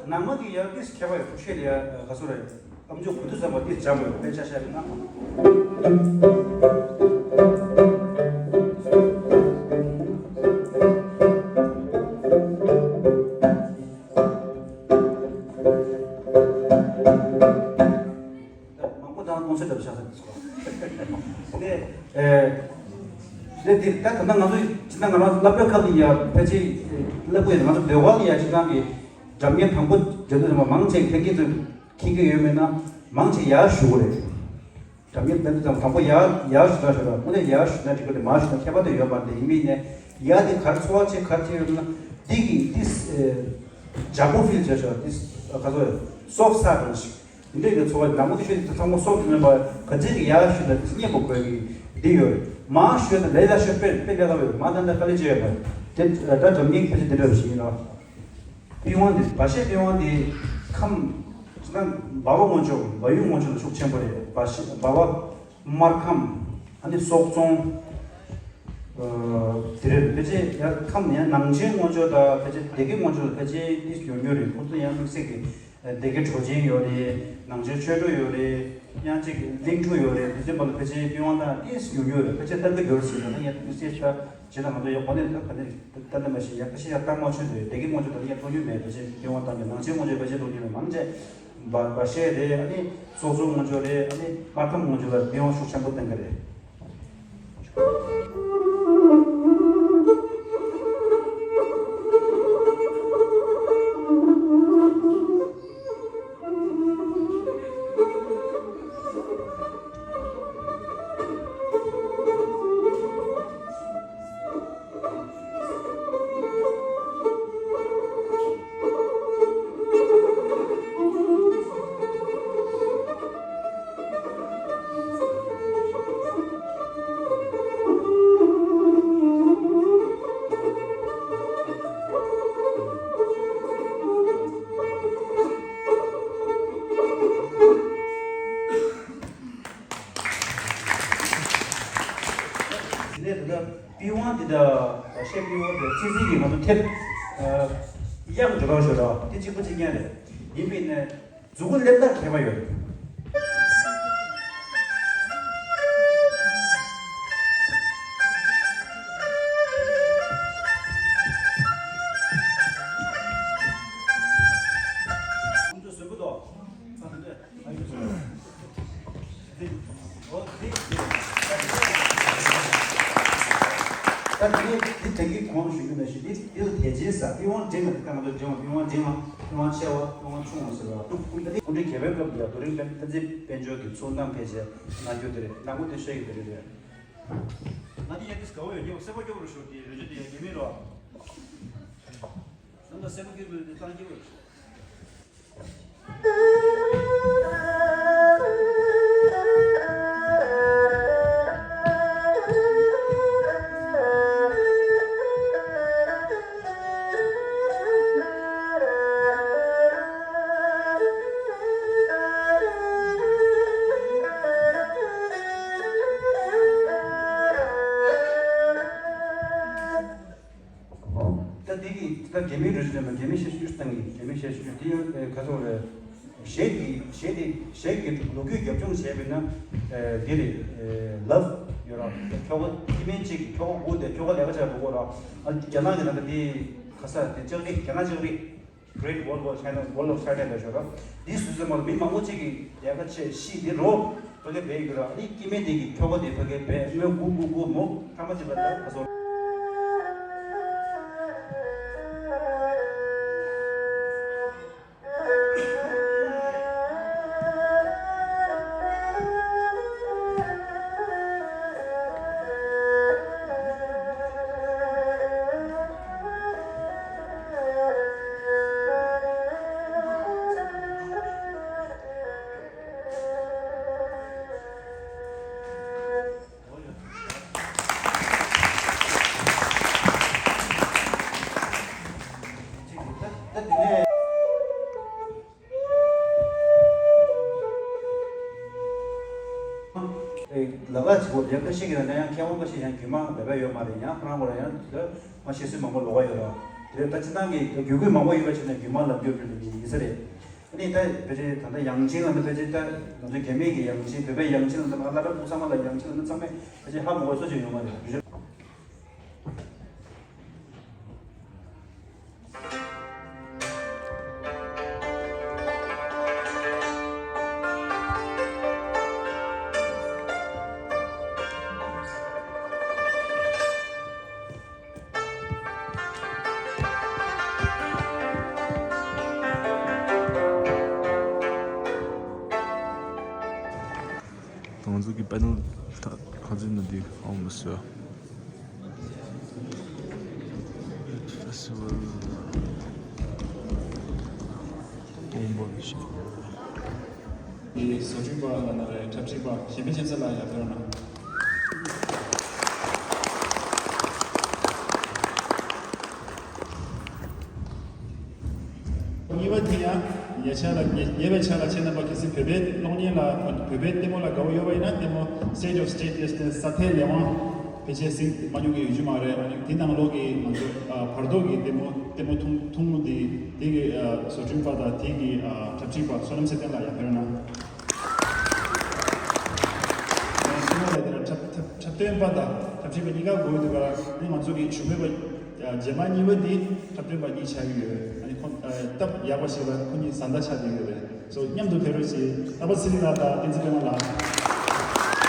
ནང་མ་གི་ཡང་ཏིས་ཁྱད་པར་ཡོད་ཤེས་ལ་ཡ་ག་སོ་རེད། ཨ་མཆོག་གུ་དུ་ཟམ་པ་འདི་འཇམ་མོ་དཔེ་ཆ་བཤད་པ་ན། མང་པོ་དང་གོང་ཚད་འདྲ་བ་ཆགས་ས་འདུག་གོ། ནས་ཨེ་ནས་འདི་ད་ད་ལྟ་ང་ཚོ་ཇི་ལྟར་ང་རང་སློབ་གྲྭ་ཁག་ཏུ་ཡ་ཕལ་ཆེར་སློབ་དཔོན་ང་ཚོ་ཟློས་གར་ལ་ཡ་སྤྱིར་བཏང་གི་སྒྲ་སྙན་དང་པོ་འཇོན་ཐང་ལྡན་པ་མང་ཆེ་ལྷན་རྒྱས་ཚོས་མཁྱེན་གྱི་ཡོད་མེད་ན་མང་ཆེ་ཡར་ཞུ་གི་རེད། སྒྲ་སྙན་བསྟན་དུས་ཙམ་དང་པོ་ཡར་ཡར་ཞུ་ན་ཞུ་ན་དངོས་གནས་ཡར་ཞུ་ན་འགྲིག་གི་རེད། མར་ཞུ་ན་ཁྱད་པར་དེ་ཡོད་མ་རེད། ཡིན་པས་ནས་ཡར་དེ་ག་རེ་ཚོར་བ་ཆེ་ག་རེ་ཆེ་ཡོད་ན་འདི་གི་འདི་ཇ་པོ་ཕིལ་བྱས་ཤག་འདི་ག་ཚོད་སོབ་སར་རང་ཞིག་འདི་འདྲའི་གི་ཚོར་བ་ནང་མོ་དེ་ཤོད་དེ་ཚང་མ་སོབ་ཏུ་མེད་པ་ག་ཚོད་ཀྱི་ཡར་ཞུ་ན་སྙན་པོ་དགོས་ཀྱི་འདི་ཡོད་རེད། མར་ཞུ་ན་ལས་ལ་ཤོད་པས་དཔེ་ལས་སླ་བོ་ཡོད། མར་ད་ལྟ་དཀའ་ལས་ཅི་ཡོད་པ་དེ་ད་སྒྲ་སྙན་ཕལ་ཆེར་འདི་འདྲ་ཞིག་ཡིན་རོགས། པི་ཝང་འདི་བ་ཤེ་པི་ཝང་འདི་ཁམས་ན་འབའ་བ་སྔོན་ཆོག་འབའ་ཡུལ་སྔོན་ཆོག་ལ་ཤུགས་ཆེན་པོ་རེད། བ་ཤེ་འབའ་བ་སྨར་ཁམས་ཨ་ནི་སོག་རྫོང་དེ་རེད། ཕལ་ཆེར་ཡང་ཁམས་ཡང་ནང་ཆེན་སྔོན་ཆོག་དང་ཕལ་ཆེར་སྡེ་དགེ་སྔོན་ཆོག་ལ་ཕལ་ཆེར་ཏིས་ཡོད་ཡོད་རེད། ཁོ་ཚོ་ཡང་དམིགས་བསལ་གྱི་སྡེ་དགེ་གྲོ་ཆེན་ཡོད་རེད། ནང་ཆེན་ཆོས་གྲོགས་ཡོད་རེད། ཡང་གཅིག་གླིང་ཕྲུག་ཡོད་རེད། དེ་ཚོའི་བར་ལ་ཕལ་ཆེར་པི་ཝང་དང་ཏིས་ཡོད་ཡོད་རེད། ཕལ་ཆེར་ལྟ་འདི་གྱུར་ཟིན་ན་ཡང་དམིགས་བསལ་ཆ། ཇི་ལྟར་ང་ཚོ་ཡག་པོ་ནས་ད་ག་ནས་ད་ལྟ་མ་ཤེས་ཡག་པོ་ཤེས་ཡག་ཏང་མ་ཆོད་འདུག་སྡེ་དགེ་སྔོན་ཆོག་ད་ལྟ་ཡག་ཐོག་ཡོད་མེད་ཕལ་ཆེར་སྐྱེ་བ་དང་གི་ནང་ཆེན་སྔོན་ཆོག་ཕལ་ཆེར་ཐོག་ཡོད་མེད་མང་ཆེ་བ་བ་ཤེས་རེད། ཨ་ནི་སོག་རྫོང་སྔོན་ཆོག་རེད། ཨ་ནི་སྨར་ཁམས་སྔོན་ཆོག་ལ་སྟོན་དབང་ཤུགས་ཆེན་པོ་བསྟན་གི་རེད། དེ་ནས་ད་ལྟ་པི་ཝང་འདི་དང་བ་ཤེ་པི་ཝང་དེ་ཙི་ཙི་གི་ང་ཚོ་ཐེབས་དབྱངས་འགྲོ་རོགས་ཞོར་ར་དེ་གཅིག་པ་གཅིག་རྐྱང་རེད། ཡིན་པས་ནས་མཛུ་གུ་སླེབས་སྟངས་ཁྱད་པར་ཡོད་རེད། ད་དེ་འདི་དེ་གའི་གོང་ཞུ་རྒྱུ་མེད་ཞུ། འདི་འདི་ལ་དད་ཅན་ཟེར། པི་ཝང་འབྲིང་ལ་དེ་ལྟ་ང་ཚོ་འབྲིང་བ། པི་ཝང་འབྲིང་བ། པི་ཝང་ཆེ་བ། པི་ཝང་ཆུང་བ་ཟེར་བ། ད་དེ་འདྲའི་རྒྱལ་བའི་སྐབས་ལ་རྡོ་རིང་བསྟན་འཛིན་དཔལ་འབྱོར་གྱི་ཚུལ་རྣམ་ཕལ་ཆེར་གནང་རྒྱུ་དེ་རེད། ནང་མོ་དེ་ཤོད་ཀྱི་དེ་རེད། ང་དེ་ཡ་དེ་དགའ་བོ་ཡོད། སྙན་པོ་སེར་པོ་སྐྱོ་བོ་རུ་ཤོར་དེ་རེ་ཅོ་དེ་ཡ་རྒྱ་མི་རོ། ད་ལྟ་སེར་པོ་སྐྱོ་བོ་དེ་གཏང་རྒྱུ་རེད། ད་འདི་གི་ད་རྒྱ་མིའི་རུ་ཅན་མ་རྒྱ་མིའི་ཤེས་ཤུགས་བཏང་གི། རྒྱ་མིའི་ཤེས་ཤུགས་དེ་ཡང་ག་ཚོད་རེད། གཞས་ཀྱི་གཞས་དེ་གཞས་ཀྱི་ལོ་རྒྱུས་རྒྱབ་ལྗོངས་བྱས་པས་ན་འདི་རེད། ལབ་ཡོད་ར། ཁྱོ་ག་སྐྱེ་དམན་གཅིག་གི་ཁྱོ་ག་དགུ་དེ་ཁྱོ་ག་ལས་ཀ་བྱ་རུ་གོ་ར། རྒྱ་ནག་གི་ནང་གི་དེ་ག་ས་དེ་ལྕགས་རི་རྒྱ་ནག་ལྕགས་རི། Great Wall of China, Wall of China ལ་ཤོར་ར། འདི་སུ་ཚོད་མ་ལ་མི་མང་པོ་གཅིག་གིས་ལས་ཀ་བྱས་ཤི་འདི་རོ། ཕ་གི་བས་གི་ར། ཨ་ནི་སྐྱེ་དམན་དེ་གི་ཁྱོ་ག་དེ་ཕ་གི་བས་སྨོན་གུ་གུ་གུ་མོ་ཐ་མ་དེ་ལ་ད་ཁ་སོ། ལ་ལ་ཅིག་གོ་ལས་ཀ་ཤེས་ཀྱི་ན་ཡང་མཁས་དབང་ཀ་ཤེས་ཡང་རྒྱུད་མང་འབད་པ་ཡོད་མ་རེད། ཡང་ཁོ་རང་གོ་ལ་ཡང་མ་ཤེས་སྲོལ་མང་པོ་ལོགས་ཀ་ཡོད་ར། དེ་ད་སྤྱི་བཏང་གི་རྒྱུད་སྐུད་མང་པོ་ཡོད་པ་བྱས་ན་རྒྱུད་མང་ལབ་རྒྱུ་ཡོད་པ་ཡིན་ས་རེད། ཨ་ནི་ད་ཕལ་ཆེར་ད་ལྟ་ཡང་ཅིན་ལ་ནི་ཕལ་ཆེར་ད་ང་ཚོ་རྒྱ་མིའི་གི་ཡང་ཅིན་བོད་པའི་ཡང་ཅིན་ལ་ནི་ང་ལ་རབ་ཚང་མ་ལ་ཡང་ཅིན་ལ་ནི་ཚང་མས་ཕལ་ཆེར་ཧ་མ་གོ་སོ་ཅིག་ཡོད་མ་རེད། ང་ཚོ་ Final ཁ་ཚིག་ནི་འདི་ཨོ་མི་སི་ཕེ་སི་ཊི་ཝལ་ཀོམ་པོ་ནི་ཤི། ཨི་བཟོ་སྐྲུན་པ་ལ་ན་རེ་འཁྲབ་ཁྲིད་པ་གཞན་ཕན་ཆེ་ས་ལ་ཡར་ཕེབས་རོགས་གནང་། གཉིས་པ་དེ་ཡང་ཉེ་ཆར་ལ་ཉེ་ཉེ་བའི་ཆར་ལ་ཁྱེད་རྣམ་པ་གལ་སྲིད་བོད་པའི་གློག་བརྙན་ལ་བོད་པའི་ལྟད་མོ་ལ་དགའ་བོ་ཡོད་པ་ཡིན་ན་ལྟད་མོ་Stage of Statelessness ས་མཐའི་ལས་དབང་ཕལ་ཆེར་གཟིགས་མ་མྱོང་མཁན་ཡོད་རྒྱུ་མ་རེད། ཨ་ནི་དེ་ནང་ལོགས་ཀྱི་ང་ཚོ་ཨ་བར་ཐོག་གི་ལྟད་མོ་ལྟད་མོ་ཐུང་ཐུང་ངུ་དེ་དེ་གི་ཨ་བཟོ་སྐྲུན་པ་དང་དེ་གི་ཨ་འཁྲབ་ཁྲིད་པ་བསོད་ནམས་ཚེ་བརྟན་ལགས་ཡར་ཕེབས་རོགས་གནང་། ཨ་ནི་གསུམ་པ་ལ་དེ་ལ་འཁྲབ་འཁྲབ་འཁྲབ་སྟོན་པ་དང་འཁྲབ་ཁྲིད་པ་གཉིས་ཀ་དགོས་འདུག་ག་ཨ་ནི་ང་ཚོ་གི་ཞུགས་མེད་པ། རྗེས་མ་གཉིས་པ་འདི་འཁྲབ་སྟོན་པ་གཉིས་ཆགས་ཀྱི་ཡོད། ཨ་ནི་ཁོང་སྟབས་ཡག་པ་ཞིག་ལ་ཁོ་གཉིས་བཟའ་ཟླ་ཆགས་བསྡད་ཡོད་རེད། སོ་མཉམ་དུ་ཕེབས་རོགས་གྱིས། སྟག་པ་ཚེ་རིང་ལགས་དང་བསྟན་འཛིན་པད་མ་ལགས།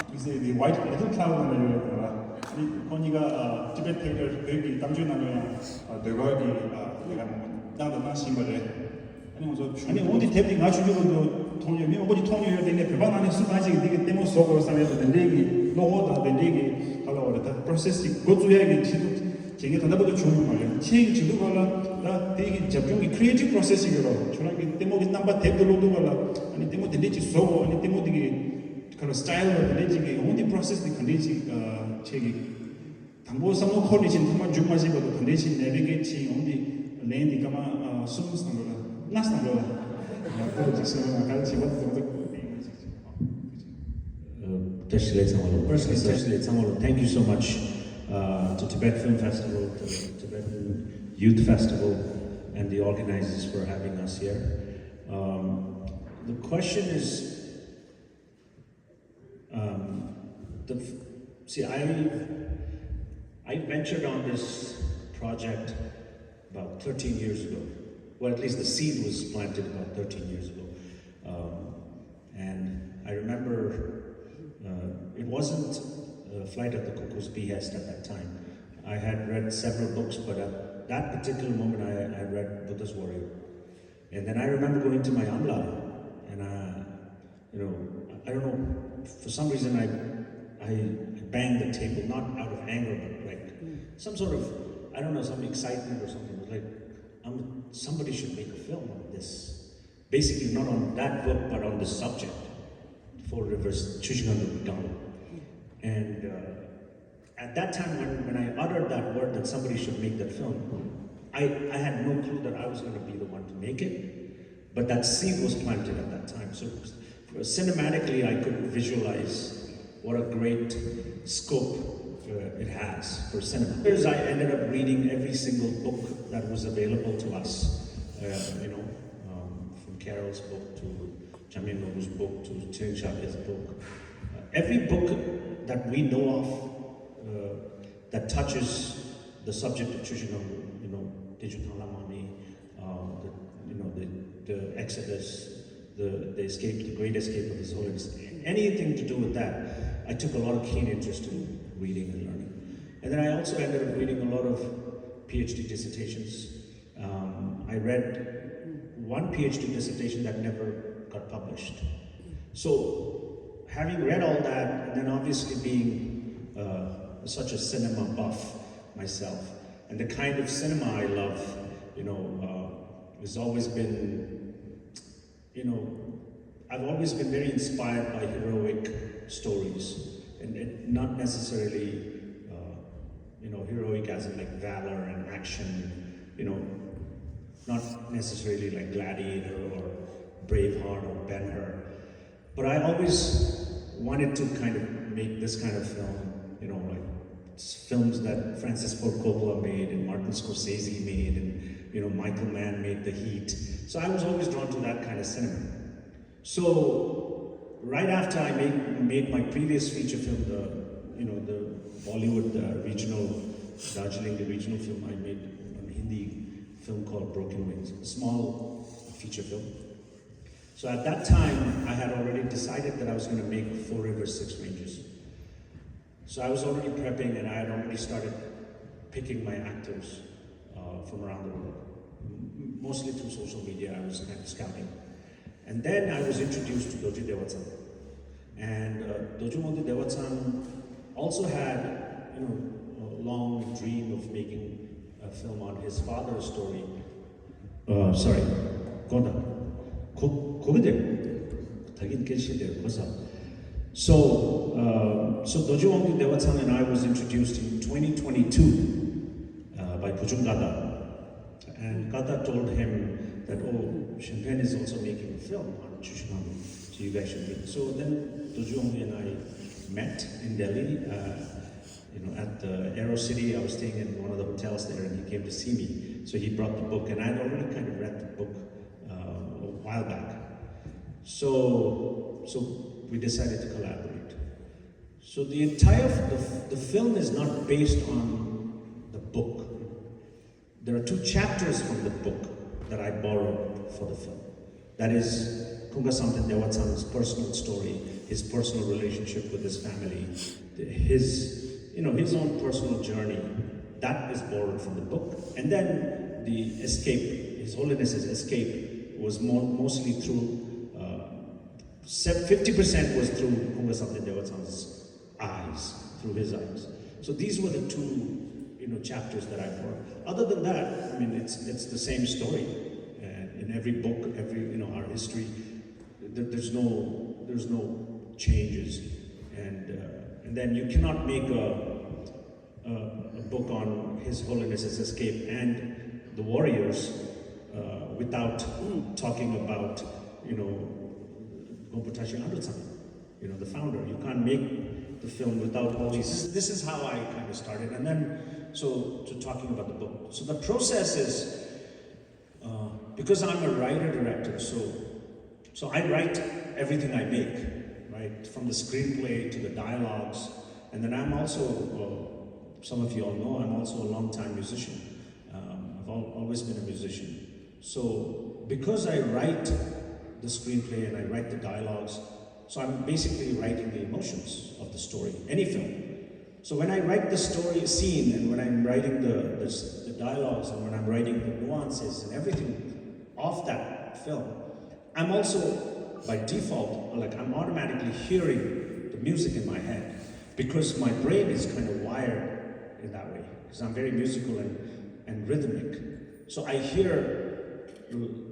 དམིགས་བསལ་འདི་White Little Cloud ནང་ལ་ཡོད་རེད་པ། ཨ་ནི་ཁོང་གཉིས་ཀ་Tibet Theatre བོད་ཀྱི་གཏམ་བརྗོད་ནང་ལ་ཡང་ཟློས་གར་གྱི་ལས་ཀ་གནང་དང་གནང་བཞིན་པ་རེད། ཨ་ནི་ང་ཚོ་ཨ་ནི་འོང་དེ་དེབ་དེ་ང་ཆུང་ཆུང་ལ་འདུག་མཐོང་ཡོད། མི་མང་པོ་ཅིག་མཐོང་མྱོང་ཡོད། དེ་ནས་བོད་པ་ནང་ནས་སུ་གང་ཞིག་གིས་འདི་གི་ལྟད་མོ་བཟོ་དགོས་བསམ་ཡས་དང་དེ་འདྲས་ཀྱི་བློ་ཁོག་དང་དེ་འདྲས་ཀྱི་ག་ལ་བ་རེད། ད་process ཅིག་འགོ་བཙུགས་ཡས་ཀྱི་ཆེད་དུ་བྱེད་མཁན་ད་ལྟ་བར་དུ་བྱུང་ཡོད་མ་རེད། ཁྱེད་ཀྱི་བྱེད་དུས་ག་ལ་ད་དེ་གི་རྒྱབ་ལྗོངས་ཀྱི་creative process ཅིག་ཡོད་རོགས། ཁྱོད་རང་གི་ལྟད་མོ་གི་རྣམ་པ་དེབ་ཏུ་ཀློག་དུས་ག་ལ་ཨ་ནི་ལྟད་མོ་དེ་འདྲས་ཅིག་བཟོ་དགོས། ཨ་ནི་ལྟད་མོ་དེ་གི་ག་ལ་style དང་དེ་འདྲས་ཅིག་གི་འོང་དེ་process དེ་ག་འདྲས་ཅིག་ཁྱེད་ཀྱི། དང་པོ་བསམ་བློ་འཁོར་ནས་ཕྱིན། ཐོག་མར་མཇུག་མ་ཤེས་བར་དུ་ག་འདྲས་ཕྱིན། navigate ཕྱིན་ཡོང་དེ་ལན་འདི་སྐར་མ་ཨ་གསུམ་བསམ་བློ་ལ་ལྔ་བསམ་བློ་ལ་ཡག་པོ་ཅིག་གསུངས་ན་ག་རེ་བྱེད་པ་དེ་ཚོ་ཏོག་ཙམ་ཡིན་ན་ཅིག་ཅིག་བཀྲ་ཤིས་བདེ་ལེགས་ཚང་མ་ལ། Firstly, བཀྲ་ཤིས་བདེ་ལེགས་ཚང་མ་ལ། Thank you so much, uh, to Tibet Film Festival, to Tibetan Youth Festival, and the organizers for having us here. Um, the question is, Um, the, f- see, I, I ventured on this project about thirteen years ago. Well, at least the seed was planted about thirteen years ago. Um, and I remember uh, it wasn't uh, Flight of the Cuckoo's Behest at that time. I had read several books, but at that particular moment, I, I read Buddha's Warrior. And then I remember going to my amla, and I, you know, I don't know, for some reason I, I banged the table, not out of anger, but like some sort of, I don't know, some excitement or something. It was like, I'm, somebody should make a film on this. Basically, not on that book, but on this subject, Four Rivers, Chuchigandu Dang. And uh, at that time, when, when I uttered that word that somebody should make that film, I, I had no clue that I was going to be the one to make it. But that seed was planted at that time. So cinematically, I could visualize what a great scope uh, it has for cinema. Years, I ended up reading every single book that was available to us, uh, you know, um, from Carol's book to Jamyang Loboo's book to Tshering Shabde's book. Uh, every book that we know of uh, that touches the subject of Chuchigangu, you know, Teju Thangla Mami, uh, the, you know, the, the Exodus, the, the escape, the great escape of His Holiness, anything to do with that, I took a lot of keen interest in reading and learning. And then I also ended up reading a lot of PhD dissertations. Um, I read one PhD dissertation that never got published. So, having read all that, and then obviously being uh, such a cinema buff myself, and the kind of cinema I love, you know, uh, has always been, you know, I've always been very inspired by heroic stories, and, and not necessarily, uh, you know, heroic as in like valor and action, you know, not necessarily like Gladiator or Braveheart or Ben-Hur. But I always wanted to kind of make this kind of film, you know, like films that Francis Ford Coppola made and Martin Scorsese made and, you know, Michael Mann made The Heat. So I was always drawn to that kind of cinema. So right after I made, made my previous feature film, the, you know, the Bollywood, the regional, Darjeeling, the regional film, I made a Hindi film called Broken Wings, a small feature film. So at that time, I had already decided that I was going to make Four Rivers, Six Ranges. So I was already prepping and I had already started picking my actors uh, from around the world. Mostly through social media, I was kind of scouting. And then I was introduced to Dorji Dewa Tsang. And uh, Dorji Wangtui Dewatsan also had, you know, a long dream of making a film on his father's story. Uh, sorry, Konda. Ko- Kogide. Tagin Kenshi de Kosa. So, uh, so Dorji Wangtui Dewatsan and I was introduced in twenty twenty-two uh, by Pujung Gada. And Kata told him that, oh, Shenpen is also making a film on Chushumamu, so you guys should meet. So then Dorji Wangtui and I met in Delhi, uh, you know, at the Aero City. I was staying in one of the hotels there, and he came to see me. So he brought the book, and I had already kind of read the book uh, a while back. So, so we decided to collaborate. So the entire the, the film is not based on the book. There are two chapters from the book that I borrowed for the film. That is Kunga Samten Dewatsan's personal story, his personal relationship with his family, his, you know, his own personal journey. That is borrowed from the book. And then the escape, His Holiness's escape, was mo- mostly through uh, fifty percent was through Kunga Samten Dewatsan's eyes, through his eyes. So these were the two, you know, chapters that I brought. Other than that, I mean, it's it's the same story uh, in every book, every you know our history. There, there's no there's no changes, and uh, and then you cannot make a uh, a book on His Holiness's escape and the warriors uh, without talking about, you know, Gompo Tashi Ando-san, you know, the founder. You can't make the film without all these. This, this is how I kind of started. And then, so to talking about the book. So the process is uh, because I'm a writer director, so so I write everything I make, right, from the screenplay to the dialogues, and then I'm also, uh, some of you all know, I'm also a long-time musician. Um, I've al- always been a musician. So because I write the screenplay and I write the dialogues, so I'm basically writing the emotions of the story, any film. So when I write the story scene and when I'm writing the, the, the dialogues and when I'm writing the nuances and everything of that film, I'm also by default, like I'm automatically hearing the music in my head because my brain is kind of wired in that way because I'm very musical and, and rhythmic. So I hear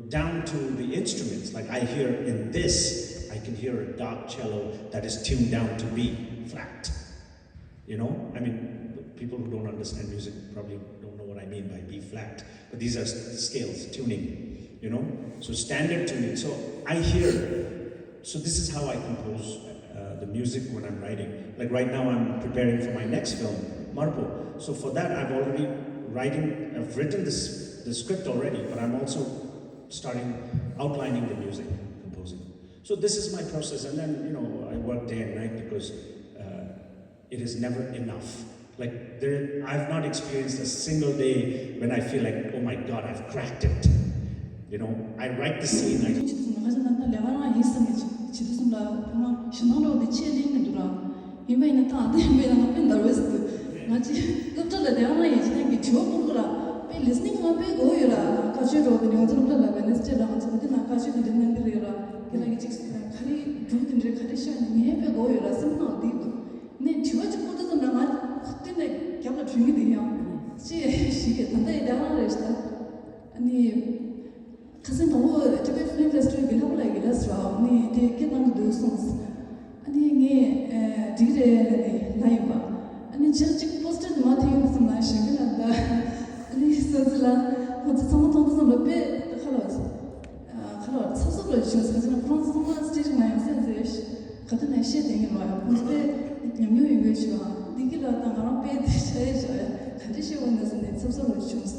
down to the instruments, like I hear in this, I can hear a dark cello that is tuned down to B flat. You know, I mean, people who don't understand music probably don't know what I mean by B flat, but these are scales, tuning, you know, so standard tuning. So I hear, so this is how I compose uh, the music when I'm writing. Like right now, I'm preparing for my next film, Marpo. So for that, I've already writing, I've written this the script already, but I'm also starting outlining the music, composing. So this is my process, and then you know I work day and night because uh, it is never enough. Like there, I've not experienced a single day when I feel like, oh my god, I've cracked it. You know, I write the scene. I ཁྱེད་ཚོ་ང་ཚོ་ད་ལྟ་ལས་ཀ་རང་ཡིན་བསམ་ནས་བྱེད་དུས་སོང་ལ་ཕ་མ་ཞེ་སྡང་འདྲ་བོ་དེ་ཆེ་ལེན་གི་འདུག་ར། ཡིན་པ་ཡིན་ན་ད་ཨ་ད་ཡིན་པ་ཡིན་ན་ང་དཔེ་འདར་བས་འདུག་ང་ཅི་སློབ་གྲྭ་ལ་ལས་ཀ་རང་ཡིན་བྱེད་ནས་གི་དྲི་བ་ཕུལ་གི་ར། དཔེ་ལི་སི་ནིང་ང་དཔེ་དགའ་བོ་ཡོད་ར། བཀའ་ཆོས་འགྲོ་གི་ནས་ང་ཚོ་སློབ་གྲྭ་ལ་ལ་ནས་སྤྱི་ལ་ང་ཚོ་གི་དེ་ན་བཀའ་ཆོས་གི་འདི་ནང་གི་རེད་ར། དེ་ལ་གི་ཅིག་སུ་ཁ་རི་འབྲུག་དེ་འདྲའི་ཁ་རི་ཤ་ནི་ངས་དཔེ་དགའ་བོ་ཡོད་ར་སེམས་ནང་དེ་འདུག་ནས་དྲི་བ་ཅིག་ཕུལ་དུས་ཙམ་ལ་ང་ཁུག་དེ་ནས་རྒྱབ་ལ་བྲོས་གི་འདུག་ཡང་ཅི་ཞིག་གི་ད་ལྟ་ཡི་ད་རང་རེད་ཤི་ད། ཨ་ནི། ཁ་སང་དང་པོ་Tibet Film Festival གི་ལྷག་པ་ལ་ཡི་ལ་སི་ར་ནི་དེ་སྐད་གཏོང་གི་འདུག་གསུངས། ཨ་ནི་ངས་འགྲིག་རེད་ལ་ནི་ལ་ཡིན་པ། ཨ་ནི་ཕྱིར་གཅིག་པོ་སི་ཊར་དུ་མ་ཐེ་ཡོང་གི་སམ་ལ་ཞེ་གི་ལ་ད། ཨ་ནི་ས་ཟི་ལ་ཁོ་ཚོ་ཚང་མ་མཐོང་དུ་སམ་ལ་དཔེ་ཁ་ལ་བ་ཁ་ལ་བ་ཚ་སོབ་ལ་བྱུང་ས་ཟི་ལ་ཁོ་རང་ཚོ་ཚང་མ་སི་ཊེ་ཇི་ང་ཡང་སེམས་ཟེར་ག་དུ་ནས་ཤེས་དེ་ཡིན་ར་ཡང་ཁོ་ཚོ་དཔེ་ཉམས་མྱོང་ཡོད་མཁན་ཞིག་ར་འདི་གི་ལ་ད་ང་རང་དཔེ་དེ་ཆ་ཡེ་བྱ་ཡ་ག་འདྲ་ཤེས་འོང་ན་ཟེར་ནས་ཚ་སོབ་ལ་བྱུང་ས།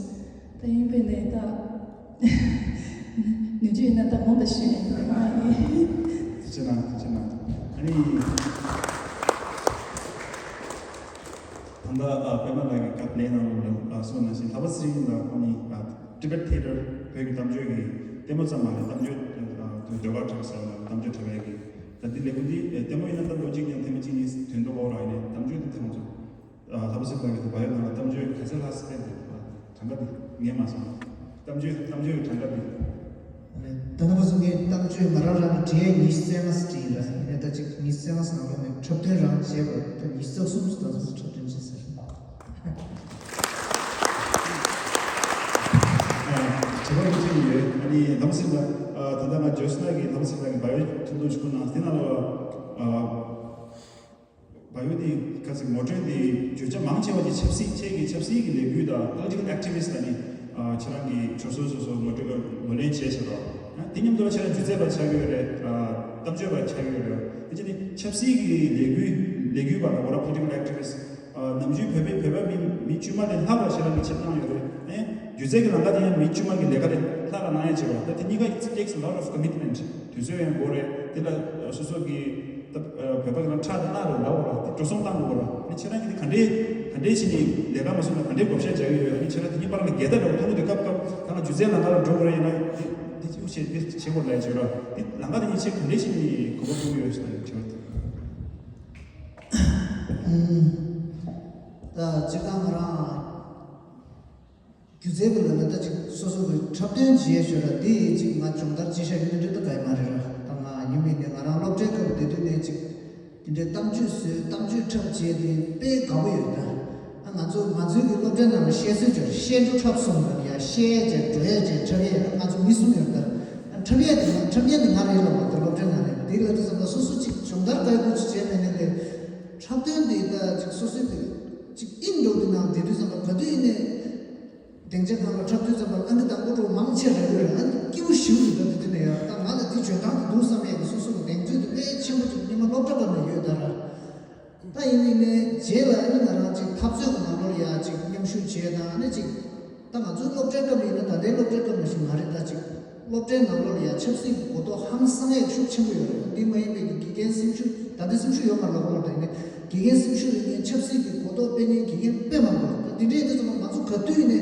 ད་ཡིན་པས་ནས་ད། ནུས་རྒྱུ་ཡིན་ན་ད་དགོངས་དག་ཞུས་ནས་ད་མ་ཡིན། ཐུགས་རྗེ་གནང་། ཐུགས་རྗེ་གནང་། ཨ་ནི། ད་ལྟ་པད་མ་ལགས་ཀྱིས་བཀའ་ལན་གནང་ལུགས་ལ་གསུངས་ནང་བཞིན་ལྷ་པ་ཚེ་རིང་ལགས་ཁོང་ནི་Tibet Theatre བོད་ཀྱི་གཏམ་བརྗོད་ཀྱི་ལྟད་མོ་ཙམ་མ་རེད། གཏམ་བརྗོད་དུ་ཟློས་གར་དྲ་ས་ལ་གཏམ་བརྗོད་དྲ་བའི་གི་ད་འདི་ལས་འགུལ་འདི་ལྟད་མོ་ཡིན་ན་ད་ལོ་གཅིག་ཀྱང་ཐེངས་མ་གཅིག་གཉིས་དོན་དུ་འོག་རང་ཡིན་ནས་གཏམ་བརྗོད་དུ་ཐེངས་མ་ཚོ། ལྷ་པ་ཚེ་རིང་ལགས་ཀྱིས་བ་ཡོ་ནང་ལ་གཏམ་བརྗོད་ག་ཚད་ལྷག་སྤེལ་འདུག་གྲངས་ཀ་འདི་ངས་མ་སོང་། གཏམ་བརྗོད་གཏམ་བརྗོད་ཀྱི་གྲངས་ཀ་འདི། ད་ནང་པ་ཚོ་ངས་གཏམ་བརྗོད་ང་རང་རང་གི་བྲིས་ཡས་ཉི་ཤུ་རྩ་ལྔ་ཙམ་བྲིས་ཡིན་ལ། ཡིན་ནའི་ད་ཅིག་ཉི་ཤུ་རྩ་ལྔ་ཙམ་ནང་ལོགས་ནས་འཁྲབ་སྟོན་རང་བྱས་པ་ད་ཉི་ཤུ་རྩ་གསུམ་ཙམ་ད་ཚོ་འཁྲབ་སྟོན་བྱས་ཟེར། དྲི་བ་མི་ཁྱོན་ཡོད། ཨ་ནི་ལམ་སེང་ལ་ད་ལྟ་ང་ཇོ་སི་ན་གི་ལམ་སེང་ལ་གི་བ་ཡོ་ཐུང་ཐུང་ཞིག་ཁོ་ནང་དེ་ནང་ལ་བ་ཡོ་དེ་ག་ཚིག་ངོ་སྤྲོད་དེ་བརྗོད་བྱ་མང་ཆེ་བ་ཅིག་ཆབ་སྲིད་ཆེད་ཀྱི་ཆབ་སྲིད་ཀྱི་ལས་འགུལ་དང་political activist ལ་ནི་ཁྱེད་རང་གི་ཇོ་སོ་སོ་སོ་ངོ་སྤྲོད་ངོས་ལེན་བྱས་བྱས་རོགས། དེ་མཉམ་དུ་ཁྱེད་རང་སྒྱུ་རྩལ་པ་ཆགས་ཡོད་རེད། གཏམ་བརྗོད་པ་ཆགས་ཡོད་རེད། དེ་ཅི་ནི་ཆབ་སྲིད་ཀྱི་ལས་འགུལ་ལས་འགུལ་བ་དང་ཁོ་རང་political activist ནམ་རྒྱུན་བོད་པའི་བོད་པ་མི་མི་དཀྱུས་མ་ལས་ལྷག་ལ་ཁྱེད་རང་གི་བྱེད་སྟངས་ཡོད་རེད། ཨེ་སྒྱུ་རྩལ་གྱི་ལམ་ཁ་དེ་ཡང་མི་དཀྱུས་མ་གི་ལས་ཀ་ལས་ལྷག་ལ་གནང་ཡ་བྱེད་རོགས། ད་དེ་གཉིས་ཀ་it takes a lot of commitment དུས་ཚོད་ཡང་འགོར་རེད། དེ་ལ་སོ་སོ་གི་ད་བོད་པ་གི་ལ་ཁྲག་དེ་གནག་རེད་ལབ་དགོས་ར། དེ་འགྲོ་སོང་བཏང་དགོས་ར། ཨ་ནི་ཁྱེད་རང་གི་དེ་ག་འདྲས་ག་འདྲས་བྱས་ནས་ལས་ཀ་མ་བཟོས་ན་ག་འདྲས་བགོ་བཤའ་རྒྱག་གི་ཡོད། ཨ་ནི་ཁྱེད་རང་དེ་གཉིས་བར་ལ་འགལ་ཟླ་འདྲ་བོ་མཐོང་གི་འདུག་སྐབས་སྐབས་ད་ང་སྒྱུ་རྩལ་ལམ་ཁ་ལ་འགྲོ་དགོས་ར། ཡིན་ན་དེ་དེ་ཅི་ཡོ་བྱེད་དེ་བྱེད་དགོས་ལབ་ཡ་བྱེད་ར། དེ་ལམ་ཁ་དེ་གཉིས་ཆེད་ག་འདྲས་བྱས་ནས་གོ་སྐབས་སྤྲོད་ཀྱི་ཡོད་ཟེར་ན་བྱེད་ར། དེ། ད་སྤྱིར་བཏང་ང་རང་སྒྱུ་རྩལ་གྱི་ལམ་ནས་ད་ཅིག་སོ་སོ་གི་འཁྲབ་སྟོན་བྱེད་ཞོར་ལ་དེ་ཡིས་ཅིག་ང་སྦྱོང་བརྡར་བྱེད་ཤག་ཡོད་ནི་འདྲ་ད་ག་ཡི་མ་རེད་ར། ད་ང་ཡིན་མིན་ནས་ང་རང་སློབ་གྲྭའི་སྐབས་དེ་དུས་ནས་ཅིག་དེ་འདྲའི་གཏམ་བརྗོད་བཟོས་གཏམ་བརྗོད་འཁྲབ་བྱས་དེ་དཔེ་དགའ་པོ་ཡོད་ད། ཨ་ང་ཚོ་ང་ཚོའི་གི་སློབ་གྲྭའི་ནང་ལ་བཤད་སྲོལ་ཅིག་ཡོད་རེད། བཤད་འགྲོ་འཁྲབ་གསུམ་ལབ་ཡ། བཤད་ཡས་བྱས་འགྲོ་ཡས་བྱས་འཁྲབ་ཡས། ང་ཚོ་མི་གསུམ་ཡོད་ད། ཨ་འཁྲབ་ཡས་དེ་ང་འཁྲབ་མཁན་དེ་ང་རེད་ལབ་པ་ད་སློབ་གྲྭའི་ནང་ལ། དེ་ལ་དུས་ཙམ་པ་སོ་སོ་ཅིག་སྦྱོང་བརྡར་དགའ་པོ་ཅིག་བྱས་མེད་ནས་ལས། འཁྲབ་སྟོན་དེ་ད་ཅིག་སོ་སོའི་དེ་ཅིག་ཨིན་འགྲོ་དུས་ནང་དེ་དུས་ཙམ་པ་ག་དུས་ཡིན་ནས་སྡིངས་ཆ་སྒང་ལ་འཁྲབ་དུས་ཙམ་པ་ཨ་ནི་དང་པོ་འགྲོ་མང་ཆེ་རེད་ཡོད་རེད། ཨ་ནི་སྐྱིད་པོ་ཞེ་པོ་ཡོད་ད། དེ་དུས་ནས་ཡང་ད་ང་ལ་དེ་འཇོན་ཐང་དེ་འདུག་བསམ་ཡས་ཀྱི་སོ་སོ་གི་གདེང་ཚོད་དེ་དཔེ་ཆེན་པོ་ཅིག་སྔོན་མ་སློབ་གྲྭ་སྐབས་ནས་ཡོད་ད་ར། ད་ཡིན་ནའི་ནས་རྗེས་ལ་ཨ་ནི་ང་རང་ཅིག་འཐབ་རྩོད་ཀྱི་ནང་ལོགས་ལ་ཡ་ཅིག་མཉམ་ཞུགས་བྱས་དང་ཨ་ནི་ཅིག་ད་ང་ཚོའི་སློབ་གྲྭའི་སྐབས་ཡིན་ན་ད་ལྟའི་སློབ་གྲྭའི་སྐབས་ནང་བཞིན་མ་རེད་ད། ཅིག་སློབ་གྲྭའི་ནང་ལོགས་ལ་ཡ་ཆབ་སྲིད་ཀྱི་གོ་རྟོགས་ཧང་སང་ཡས་ཤུགས་ཆེན་པོ་ཡོད་རེད། འདི་མ་ཡིན་པའི་དགེ་རྒན་སེམས་ཤུགས་ད་ལྟ་སེམས་ཤུགས་ཡོད་མ་རེད་ལབ་དགོས་མ་རེད། ད་ཡིན་ནའི་དགེ་རྒན་སེམས་ཤུགས་ཡོད་མཁན་ཆབ་སྲིད་ཀྱི་གོ་རྟོགས་སྤེལ་མཁན་དགེ་རྒན་དཔེ་མང་པོ་ཡོད་རེད། ད་འདི་འདྲའི་དུས་ཙམ་པ་ང་ཚོ་ག་དུས་ཡིན་ནའི་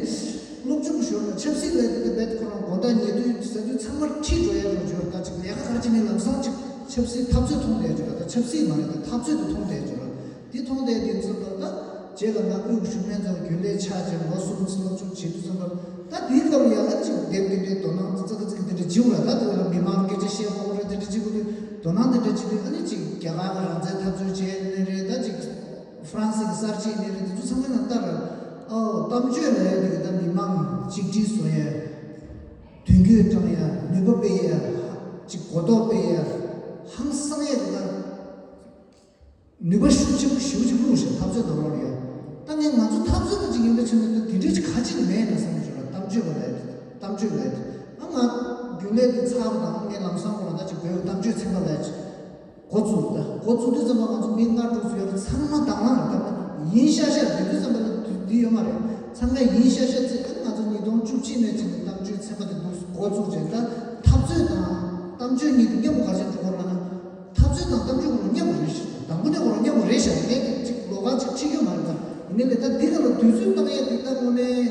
སློབ་སྦྱོང་ཞོར་ལ་ཆབ་སྲིད་ལབ་དེ་ད་རྦད་ཁོ་རང་དགོང་དག་ཉལ་དུས་ཟ་དུས་ཚང་མ་ཁྲིད་འགྲོ་ཡས་རོགས་བྱོས། ད་ཅིག་ལས་ཀ་ག་རེ་བྱེད་ནའི་ལམ་སང་ཅིག་ཆབ་སྲིད་འཐབ་རྩོད་མཐོང་བསྡད་ཡོད་ར། ད་ཆབ་སྲིད་མ་རེད་ད་འཐབ་རྩོད་དུ་མཐོང་བསྡད་ཡོད་ར། དེ་མཐོང་བསྡད་དུས་ཙམ་པ་ད་རྗེས་ལ་ང་དབུས་ཀྱི་ཞུགས་མཁན་ཚོ་རྒྱུན་ལས་ཆགས་བྱས་ལོ་གསུམ་སློབ་སྦྱོང་བྱེད་དུས་ཙམ་པ་ད་དེའི་སྐབས་ལ་ཡང་ཨ་ཅིག་དེབ་དེ་འདྲའི་དོ་སྣང་ཙག་ཙིག་དེ་འདྲ་བྱེད་དགོས་ར། ད་དེ་ལ་མི་མང་སྐད་ཆ་བཤད་དགོས་རེད། དེ་འདྲ་བྱེད་དགོས་དུས་དོ་སྣང་དེ་འདྲ་བྱེད་དུས་ཨ་ནི་ཅིག་རྒྱ་གར་གྱི་རང་བཙན་འཐབ་རྩོད་བྱས་ནི་རེད། ད་ཅིག་ཧྥ་རན་སི་གི་གསར་བརྗེ་ནི་རེད། དེ་ཚོ་ཚང་མ་ཡང་ལྟ་ར། ཨོ་གཏམ་བརྗོད་ལ་ཡ་དེ་གི་ད་མི་མང་གཅིག་སྒྲིལ་བཟོ་ཡ། མདུན་སྐྱོད་བཏང་ཡ། ནུས་པ་སྤེལ་ཡ། ཅིག་གོ་རྟོགས་སྤེལ་ཡ། ཧང་སང་ཡ་དེ་ད། ནུས་པ་ཤུགས་ཆེན་པོ་ཞེ་པོ་ཅིག་བླུགས་ཤག་འཐབ་རྩོད་ནང་ལོགས་ལ་ཡ། ད་ངས་ང་ཚོ་འཐབ་རྩོད་པ་ཅིག་ཡིན་པའི་ཆ་ནས་ད་དེ་འདྲས་ཅིག་ག་ཅིག་མེད་ན་བསམ་གྱི་བྱུང་ར། གཏམ་བརྗོད་པ་ལ་ཡ། གཏམ་བརྗོད་ལ་ཡ། ཨ་ང་རྒྱུན་ལས་དེ་ཚར་བ་དང་ངས་ལམ་སང་ཁོ་ལ་ད་ཅིག་བོད་ཀྱི་གཏམ་བརྗོད་ཚན་པ་ལ་ཡ་ཅིག་འགོ་བཙུགས། ད་འགོ་བཙུགས་དུས་ཙམ་པ་ང་ཚོ་མི་ལྔ་དྲུག་ཙམ་ཡོད་རེད། ཚང་མ་དང་བླངས་རེད། ད་ཡིན་ཤག་ཤག་དེ་དུས་ཙམ་པ་ལ་དུས་འདི་ཡོད་མ་རེད། ཚང་མས་ཡིན་ཤག་ཤག་བརྩིས། ཨ་ང་ཚོ་ཉིས་སྟོང་བཅུ་གཅིག་ནས་བྱས་ནས་གཏམ་བརྗོད་ཚན་པ་དེ་འདུག་འགོ་བཙུགས་རྗེས་ད་འཐབ་རྩོད་དང་གཏམ་བརྗོད་གཉིས་དེ་མཉམ་པོ་ག་རེ་བྱས་འགྲོ་དགོས་རེད་ལབ་ན། འཐབ་རྩོད་དང་གཏམ་བརྗོད་ཁོ་རང་མཉམ་པོ་རེད་ཤག་དང་པོ་ནས་ཁོ་རང་མཉམ་པོ་རེད་ཤག་ངས་ཅིག་ལོགས་ཀ་ཅིག་ཁྲིད་ཀྱི་མ་རེད། ད་ཡིན་ནའི་ལས་ད་འདི་ག་ལ་དུས་ཚོད་བཏང་ཡས་འདི་ད་དངོས་གནས་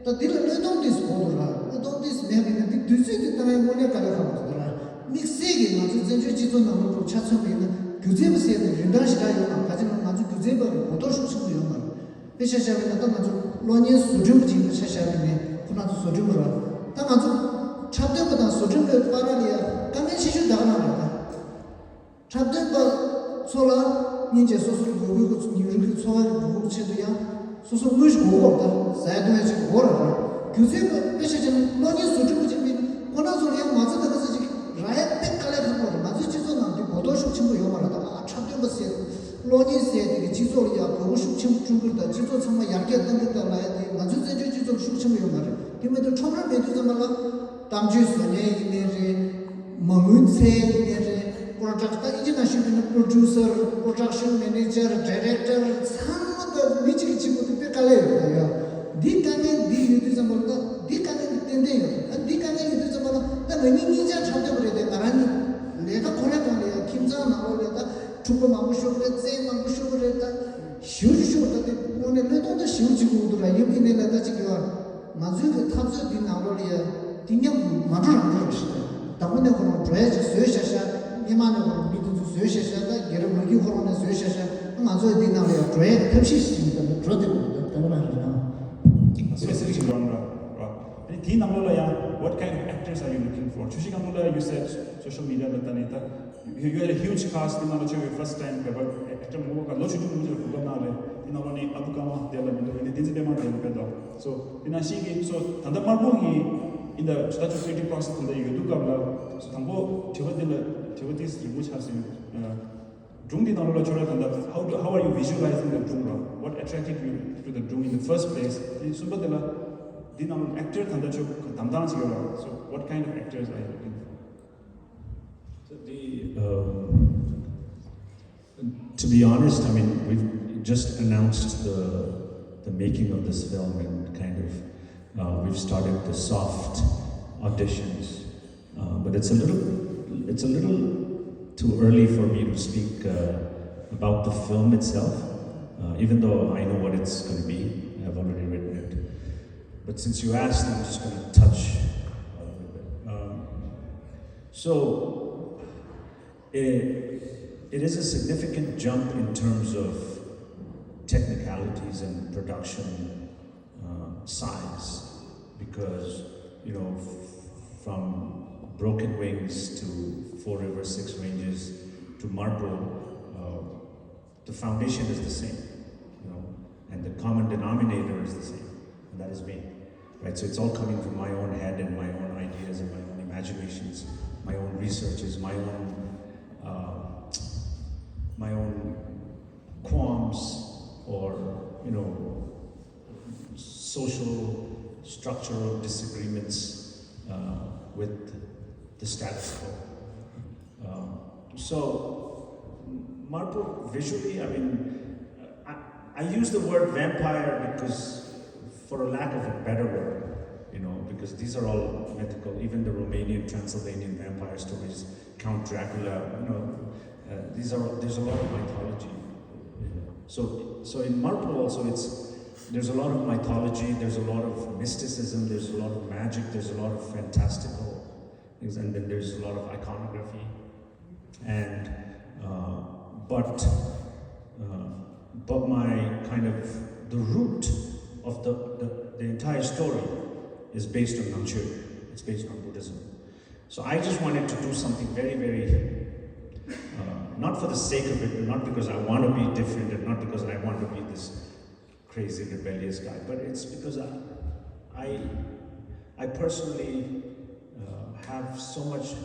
ད་འདི་ལ་བློས་གཏོང་ཏོག་ཙམ་དགོས་འདུག་ར། བློས་གཏོང་ཏོག་ཙམ་མེད་པ་ཡིན་ན་འདི་དུས་ཚོད་འདི་བཏང་ཡས་དངོས་གནས་དཀའ་ལས་ཁག་པོ་འདུག་ར། དམིགས་བསལ་གྱིས་ང་ཚོའི་བཙན་བྱོལ་སྤྱི་ཚོགས་ནང་ལོགས་ལ་ཆ་མཚོན་པ་ཡིན་ན་སྒྱུ་རྩལ་པ་ཟེར་ནས་རིན་ཐང་ཞེ་དྲག་ཡོད་མ་རེད། ག་ཅི་ན་ང་ཚོ་སྒྱུ་རྩལ་པ་གི་གོ་རྟོགས་ཤུགས་ཆེན་པོ་ཡོད་མ་རེད། དཔེ་ཆ་བཞག་པ་ཡིན་ན་ད་ང་ཚོ་གློག་བརྙན་བཟོ་སྐྲུན་པ་ཅིག་ཡིན་པའི་ཆ་བཞག་པ་ཡིན་ནའི་ཁོ་རང་ཚོ་བཟོ་སྐྲུན་པ་རེད། ད་ང་ཚོ་འཁྲབ་སྟོན་པ་དང་བཟོ་སྐྲུན་པའི་བར་ལ་ཡ་དཀའ་ངལ་ཆེ་ཤོས་ད་ག་རང་རེད་ད། འཁྲབ་སྟོན་པ་ཚོ་ལ་སྙིང་རྗེ་སོ་སོའི་དགོས་མཁོའི་ཉིན་རེའི་འཚོ་བ་གི་དགོས་མཁོ་ཆེད་དུ་ཡང་སོ་སོ་དངུལ་ཞིག་དགོས་པ་རེད་ད། ཟ་ཡ་བཏུང་ཡ་ཅིག་དགོས་རེད་ར། སྒྱུ་རྩལ་པ་དཔེ་ཆ་བྱས་ན་གློག་བརྙན་བཟོ་སྐྲུན་པ་ཅིག་ཡིན་པས་ཁོ་རང་ཚོ་ལ་ཡང་མ་རྩ་ད་ག་ཚོད་ཅིག་རག་ཡ་དཔེ་དཀའ་ལས་ཁག་པོ་རེད། ང་ཚོའི་སྤྱི་ཚོགས་ནང་འདི་གོ་རྟོགས་ཤུགས་ཆེན་པོ་ཡོད་མ་རེད་ད། ཨ་འཁྲབ་སྟོན་པ་ཟེར། གློག་བརྙན་ཟེར་དེ་གི་སྤྱི་ཚོགས་ལ་ཡང་དགོས་མཁོ་ཤུགས་ཆེན་པོ་བསྐྲུན་གི་རེད་ད། སྤྱི་ཚོགས་ཚང་མ་ཡར་རྒྱས་གཏང་གི་རེད་ད་ལབ་ཡ་དེ་ང་ཚོའི་བཙན་བྱོལ་སྤྱི་ཚོགས་ལ་ཤུགས་ཆེན་པོ་ཡོད་མ་རེད། དེ་མ་གཏོགས་ཁྲོམ་ར་མེད་དུས་ཙམ་པ་ལ་གཏམ་བརྗོད་བཟོ་མཁན་ཡིན་ནའི་རེད། མ་དངུལ་འཚོལ་ཡིན་ནའི་རེད། པོ་རོ་ཌག་ཊི་ད་ཨིན་ཇི་ནང་ཞུས་པ་ཡིན་ན་པོ་རོ་ཌིའུ་སར། པོ་རོ་ཌག་ཤན་མེ་ནེ་ཇར། ཌའི་རེག་ཊར་ཚང་མ་ད་མི་གཅིག་གིས་བྱེད་དགོས་དེ་དཔེ་དཀའ་ལས་ཡོད་ད་ཡ། འདི་དཀའ་ངལ་འདི་ཡོད་དུས་ཙམ་པ་ལ་ད་འདི་དཀའ་ངལ་འདི་ཏན་ཏན་ཡོད་ད། འདི་དཀའ་ངལ་ཡོད་དུས་ཙམ་པ་ལ་ད་ང་གཉིས་གཉིས་ཆ་འཁྲབ་སྟོན་པ་རེད་དེ། ང་རང་གཉིས་ལས་ཀ་ཁོ་རའི་སྒང་ལ་ཡ་ཁྱིམ་ཚང་ནང་ལོགས་ལ་ད་འཁྲུག་པ་མང་པོ་ཤོར་གི་རེད། བཙན་མང་པོ་ཤོར་གི་རེད་ད། ཞེ་པོ་ཅིག་ཤོར་ད། དེ་དངོས་གནས་བློས་གཏོང་ད་ཞེ་པོ་ཅིག་དགོས་འདུག་ར། ཡིན་པ་ཡིན་ནའི་ད་ཅིག་ཡོད། ང་ཚོའི་གི་འཐབ་རྩོད་འདི་ནང་ལོགས་ལ་ཡ་འདི་མཉམ་དུ་མ་འགྲོ་རང་འགྲོ་རེད་ཤག་དང་པོ་ནས་ཁོ་རང་འགྲོ་ཡ་ཅིག་བཟོས་བཞག་ཤག་སྔོན་མ་ནས་ཁོ་རང་མི་དེ་ཚོ་བཟོས་བཞག་ཤག་ད་རྒྱལ་རབས་ལོ་རྒྱུས་ཁོ་རང་ནས་བཟོས་བཞག་ཤག་ང་ཚོ་འདི་ནང་ལ་ཡ་འགྲོ་ཡ་གི་ཐབས་ཤེས་ཤིག་ཡིན་ད་འགྲོ་བསྡད་དགོས་འདུག་ད་ག་རང་རེད་རང་། སེ་སེ་ཅིག་རང་ར་ར། དེ་ དེའི་ནང་ལོགས་ལ་ཡང་what kind of actors are you looking for? ཆུ་བཞི་སྒང་དྲུག་ལ you said social media ལ་ལྟ་ནས་ད you you had a huge cast དེ་ནང་ལ་ཆོས་པའི་first time བོད་པ་actor མང་པོ་ག་ལོ་ཆུང་ཆུང་མང་པོ་ཅིག་ལ་གོ་སྐབས་གནང་རེད། དེ་ནང་ལོགས་ནས་ཨ་བུ་ཀརྨ་དེ་ལ་མི་འདུག་དེ་བསྟན་འཛིན་པད་མ་དེ་ལ་ཕེབས་འདུག so དེ་ནང་བཞིན་གྱི so ད་ལྟ་དམར་པོ་གི in the ད་ཆོས་creative process དེ་འདྲ་ཡོད་དུས་སྐབས་ལ so དང་པོ་དྲི་བ་འདི་ལ་དྲི་བ་དེ་རིང་པོ་ཆགས་སོང་། སྒྲུང་འདི་ནང་ལོགས་ལ་ཁྱོད་རང་ད་ལྟ་how do how are you visualizing the སྒྲུང་ར། What attracted you to the སྒྲུང in the first place? དེ་གསུམ་པ་དེ་ལ་འདི་ནང་ལོགས་actor ད་ལྟ་ཁྱོད་གདམ་སྟངས་ཅིག་ཡོད་ར། So what kind of actors are you looking for? So the, um, to be honest, I mean, we've just announced the the making of this film and kind of uh, we've started the soft auditions. Uh, but it's a little, it's a little too early for me to speak uh, about the film itself, uh, even though I know what it's going to be. I've already written it. But since you asked, I'm just going to touch a little bit. Um, so, it, it is a significant jump in terms of technicalities and production uh, size because, you know, from Broken Wings to Four Rivers, Six Ranges to Marple, uh, the foundation is the same, you know, and the common denominator is the same, and that is me. Right, so it's all coming from my own head and my own ideas and my own imaginations, my own researches, my own uh, my own qualms or you know social structural disagreements uh, with the status quo. Um, so, Marple visually, I mean, I, I use the word vampire because, for a lack of a better word, you know, because these are all mythical, even the Romanian, Transylvanian vampire stories, Count Dracula, you know, uh, these are there's a lot of mythology. So so in Marple also it's there's a lot of mythology, there's a lot of mysticism, there's a lot of magic, there's a lot of fantastical things, and then there's a lot of iconography. And uh, but uh, but my kind of the root of the, the, the entire story is based on Namchö. It's based on Buddhism. So I just wanted to do something very, very, uh, not for the sake of it, not because I want to be different and not because I want to be this crazy rebellious guy, but it's because I, I, I personally uh, have so much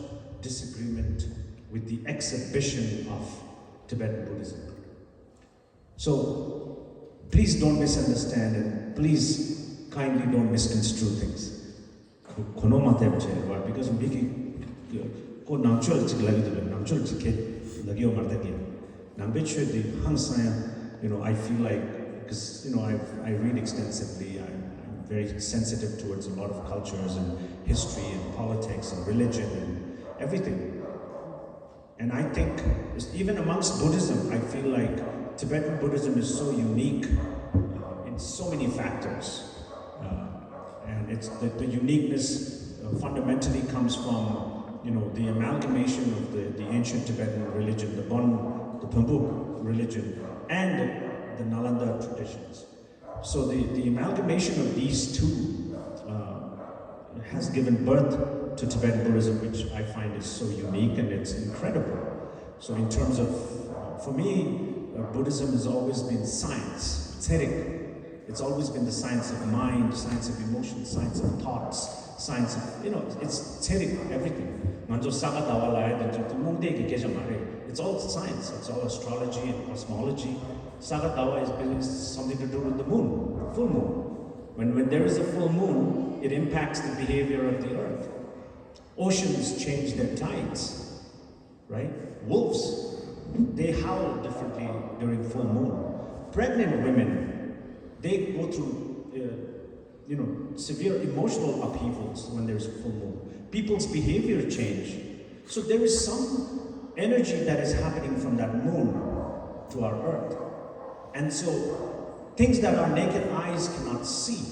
disagreement with the exhibition of Tibetan Buddhism. So please don't misunderstand and please kindly don't misconstrue things. Kono mate che wa because miki ko nangchol chik lagi de nangchol chik ke lagi o marte ke nangbe chwe de hang saya you know I feel like because you know I I read extensively. I'm, I'm very sensitive towards a lot of cultures and history and politics and religion and everything. And I think, even amongst Buddhism, I feel like Tibetan Buddhism is so unique uh, in so many factors. Uh, and it's the, the uniqueness uh, fundamentally comes from you know, the amalgamation of the, the ancient Tibetan religion, the Bon, the Pambuk religion, and the Nalanda traditions. So the, the amalgamation of these two uh, has given birth to Tibetan Buddhism, which I find is so unique and it's incredible. So in terms of, uh, for me, uh, Buddhism has always been science, tserik. It's always been the science of mind, science of emotion, science of thoughts, science of, you know, it's tserik, everything. Nganzo saga dawa la ya, it's all science, it's all astrology and cosmology. Saga dawa is, is something to do with the moon, full moon. When, when there is a full moon, it impacts the behavior of the earth. Oceans change their tides, right? Wolves, they howl differently during full moon. Pregnant women, they go through, uh, you know, severe emotional upheavals when there's a full moon. People's behavior change. So there is some energy that is happening from that moon to our earth. And so things that our naked eyes cannot see.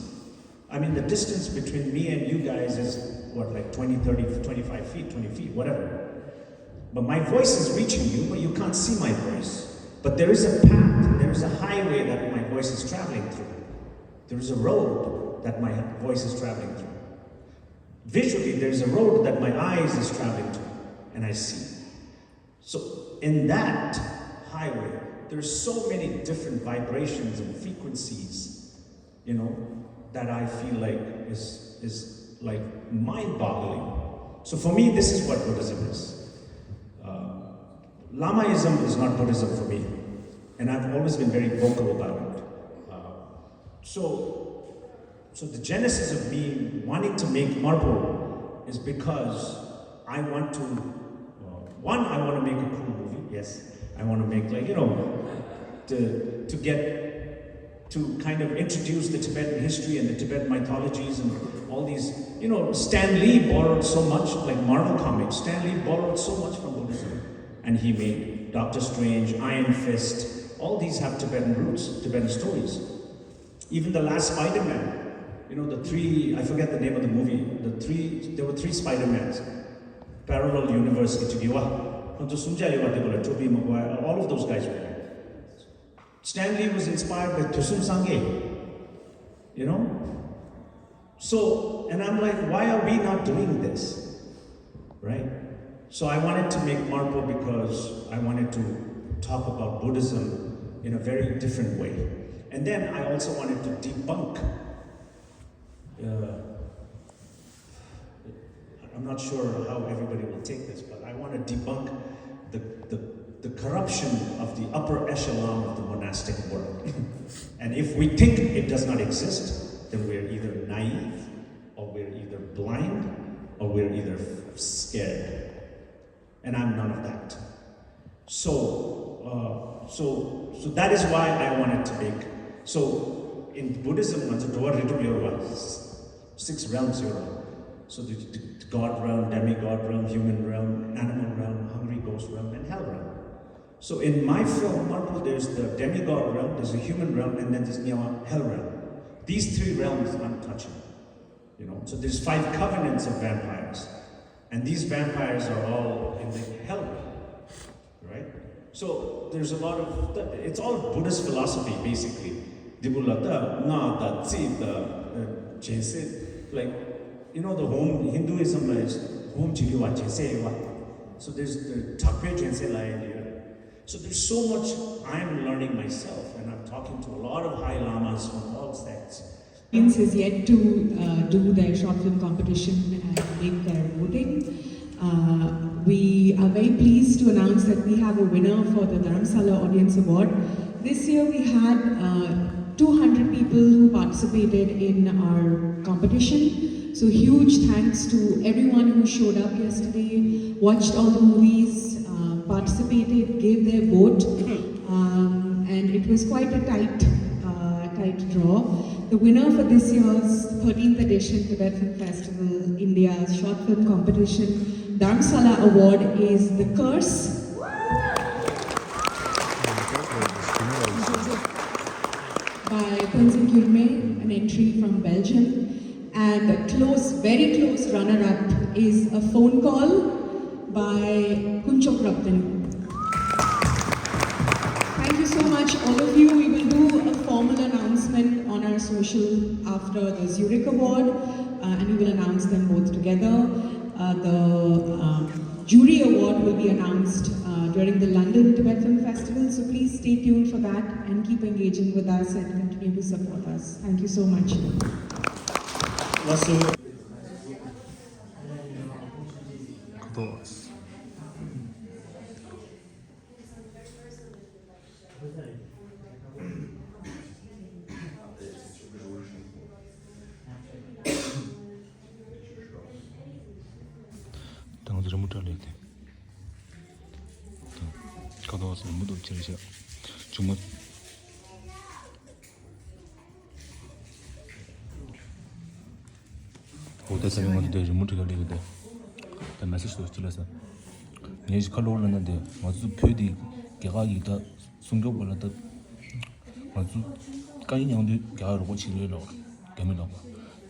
I mean, the distance between me and you guys is what, like twenty, thirty, twenty-five feet, twenty feet, whatever. But my voice is reaching you, but you can't see my voice. But there is a path, there is a highway that my voice is traveling through. There is a road that my voice is traveling through. Visually, there's a road that my eyes is traveling to, and I see. So, in that highway, there's so many different vibrations and frequencies, you know, that I feel like is is like mind-boggling. So for me, this is what Buddhism is. Uh, Lamaism is not Buddhism for me, and I've always been very vocal about it. Uh, so, so the genesis of me wanting to make Marpo is because I want to, uh, one, I want to make a cool movie. Yes, I want to make, like, you know, to to get to kind of introduce the Tibetan history and the Tibetan mythologies and all these. You know, Stan Lee borrowed so much, like Marvel Comics. Stan Lee borrowed so much from Buddhism, and he made Doctor Strange, Iron Fist. All these have Tibetan roots, Tibetan stories. Even the last Spider-Man, you know, the three, I forget the name of the movie, the three, there were three Spider-Mans. Parallel universe ki chigi wa. Khuan tu sumja yuwa de bola, Tobey Maguire, all of those guys were there. Stan Lee was inspired by Tusum Sangay, you know? So, and I'm like, why are we not doing this? Right? So I wanted to make Marpo because I wanted to talk about Buddhism in a very different way. And then I also wanted to debunk, uh, I'm not sure how everybody will take this, but I want to debunk the, the, the corruption of the upper echelon of the monastic world. And if we think it does not exist, then we're either naive, or we're either blind, or we're either scared. And I'm none of that. So, uh, so, so that is why I wanted to make. So, in Buddhism, ngan tsu dwa ri dwa yor wa, six realms yor wa. So the, the God realm, demigod realm, human realm, animal realm, hungry ghost realm, and hell realm. So in my film, Marpo, there's the demigod realm, there's a human realm, and then there's Nyawa hell realm. These three realms I'm touching. You know, so there's five covenants of vampires, and these vampires are all in the hell realm, right? So there's a lot of, it's all Buddhist philosophy, basically. Dibula da, nga da, tsi da, uh, jense, like, you know, the home, Hinduism is home chiliwa jense wa. So there's the takpe jense lai there. So there's so much I'm learning myself, and I'm talking to a lot of high lamas from all sects. Audience is yet to uh, do their short film competition and make their voting. Uh, we are very pleased to announce that we have a winner for the Dharamsala Audience Award. This year we had uh, two hundred people who participated in our competition. So huge thanks to everyone who showed up yesterday, watched all the movies, uh, participated, gave their vote. Um, and it was quite a tight, uh, tight draw. The winner for this year's thirteenth edition Tibet Film Festival India's short film competition Dharamsala Award is The Curse by Tenzin Gyurme, an entry from Belgium. And a close, very close runner-up is A Phone Call by Kunchok Rabden. Thank you so much, all of you. We will do a formal announcement on our social after the Zurich Award, uh, and we will announce them both together. Uh, the uh, jury award will be announced uh, during the London Tibet Film Festival, so please stay tuned for that and keep engaging with us and continue to support us. Thank you so much. ད་ང་ཚོ་རི་མོ་བྲིས་ལེ་དེ། ད་ཁ་དོག་སེར་མོ་དུ་ཁྱེར་ཤག་ཆུང་མ། འོ་ད་ས་མིང་ང་ཚོ་དེ་རི་མོ་བྲིས་ལེ་གི་དེ། ད་མེ་སེ་ཇི་དུ་ཅི་ལ་ས། ངས་ཁ་ལོ་ལ་ན་དེ་ང་ཚོ་བོད་དེ་རྒྱ་གར་གི་ད་སྲུང་སྐྱོབ་པ་ལ་ད། ང་ཚོ་བཀའ་ཡིན་མྱང་དུས་རྒྱ་གར་རོགས་པ་བྱེད་ཀྱི་ཡོད་ལོ། རྒྱ་མི་ལོག་པ།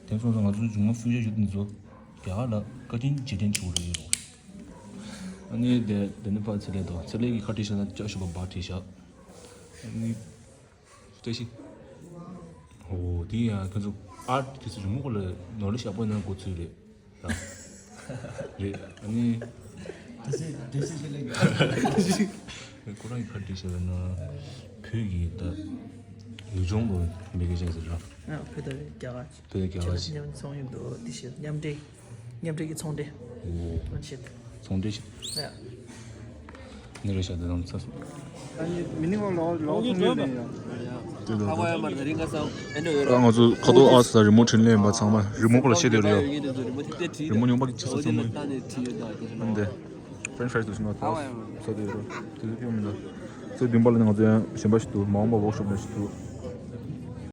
དེ་སོང་ཙང་ང་ཚོ་འབྱུང་བ་ཧྥུ་ཞ་ཡོད་དེ་ཚོ་རྒྱ་གར་ལ་བཀའ་དྲིན་རྗེས་དྲན་བྱེད་དགོས་རེད་ལོ། ཨ་ནི་དེ་དེ་ནི་ཕ་ཚེ་ལས་དོ་ཚེ་ལས་ཀྱི་ཁ་བྲིས་བཞག་ན་ལྕགས་ཞུ་བ་འབའ་བྲིས་བཞག་ཨ་ནི་བཀྲ་ཤིས། ཨོ་དེ་ཡང་ཁྱོད་ཚོ་ཨར་ཊི་དེ་ཚོ་རི་མོ་ཁོ་ལ་ནོར་ལས་ཞག་པོ་ནང་འགོ་ཚུལ་རེད། རེད། ཨ་ནི། དེ་སྲིད་དེ་སྲིད་ཅི་ལེགས། ཁོ་རང་གི་ཁ་བྲིས་བྱས་པ་ན། བོད་ཀྱི་ད་ཡུལ་ལྗོངས་ལ་མི་དགེ་བྱས་ཟེར་ར། ཨ། བོད་དང་རྒྱ་གར། བོད་དང་རྒྱ་གར་ཆེད་དུ་མཉམ་ཚོང་ཡོད་འདུག་དེ་བཞིན་མཉམ་འབྲེལ། མཉམ་འབྲེལ་གྱི་ཚོང་འབྲེལ། ཨོ། མ་བྱེད། ཚོང་འབྲེལ་བྱེད། ཨ། ནི་རེ་ཤ་དེ་དང་ཚ། ད་ནི་མི་ནི་ང་ལོ་ལོ་ཚོང་འབྲེལ་ནས་ཡོད། ད་ང་ཚོ་ཁ་ཐོག་ཨ་ས་རི་མོ་འཕྲིན་ལས་ཡིན་པ་ཚང་མ་རི་མོ་སྐོར་ལ་བཤད་བསྡད་རེད་ཡ། རི་མོ་ཉུང་པ་གི་ཆེ་ས་ཚང་མ་འདི། French fries དུ་ཞིག་ང་ཐོག་ས་དེ་རོ་དེ་ཚོ་ཁྱོད་མི་འདུག་ཚོ་བདུན་པ་ལ་ང་ཚོ་ཡང་གཞན་པ་ཞིག་འདུག་མ་འོངས་པ་workshop ནས་ཞིག་འདུག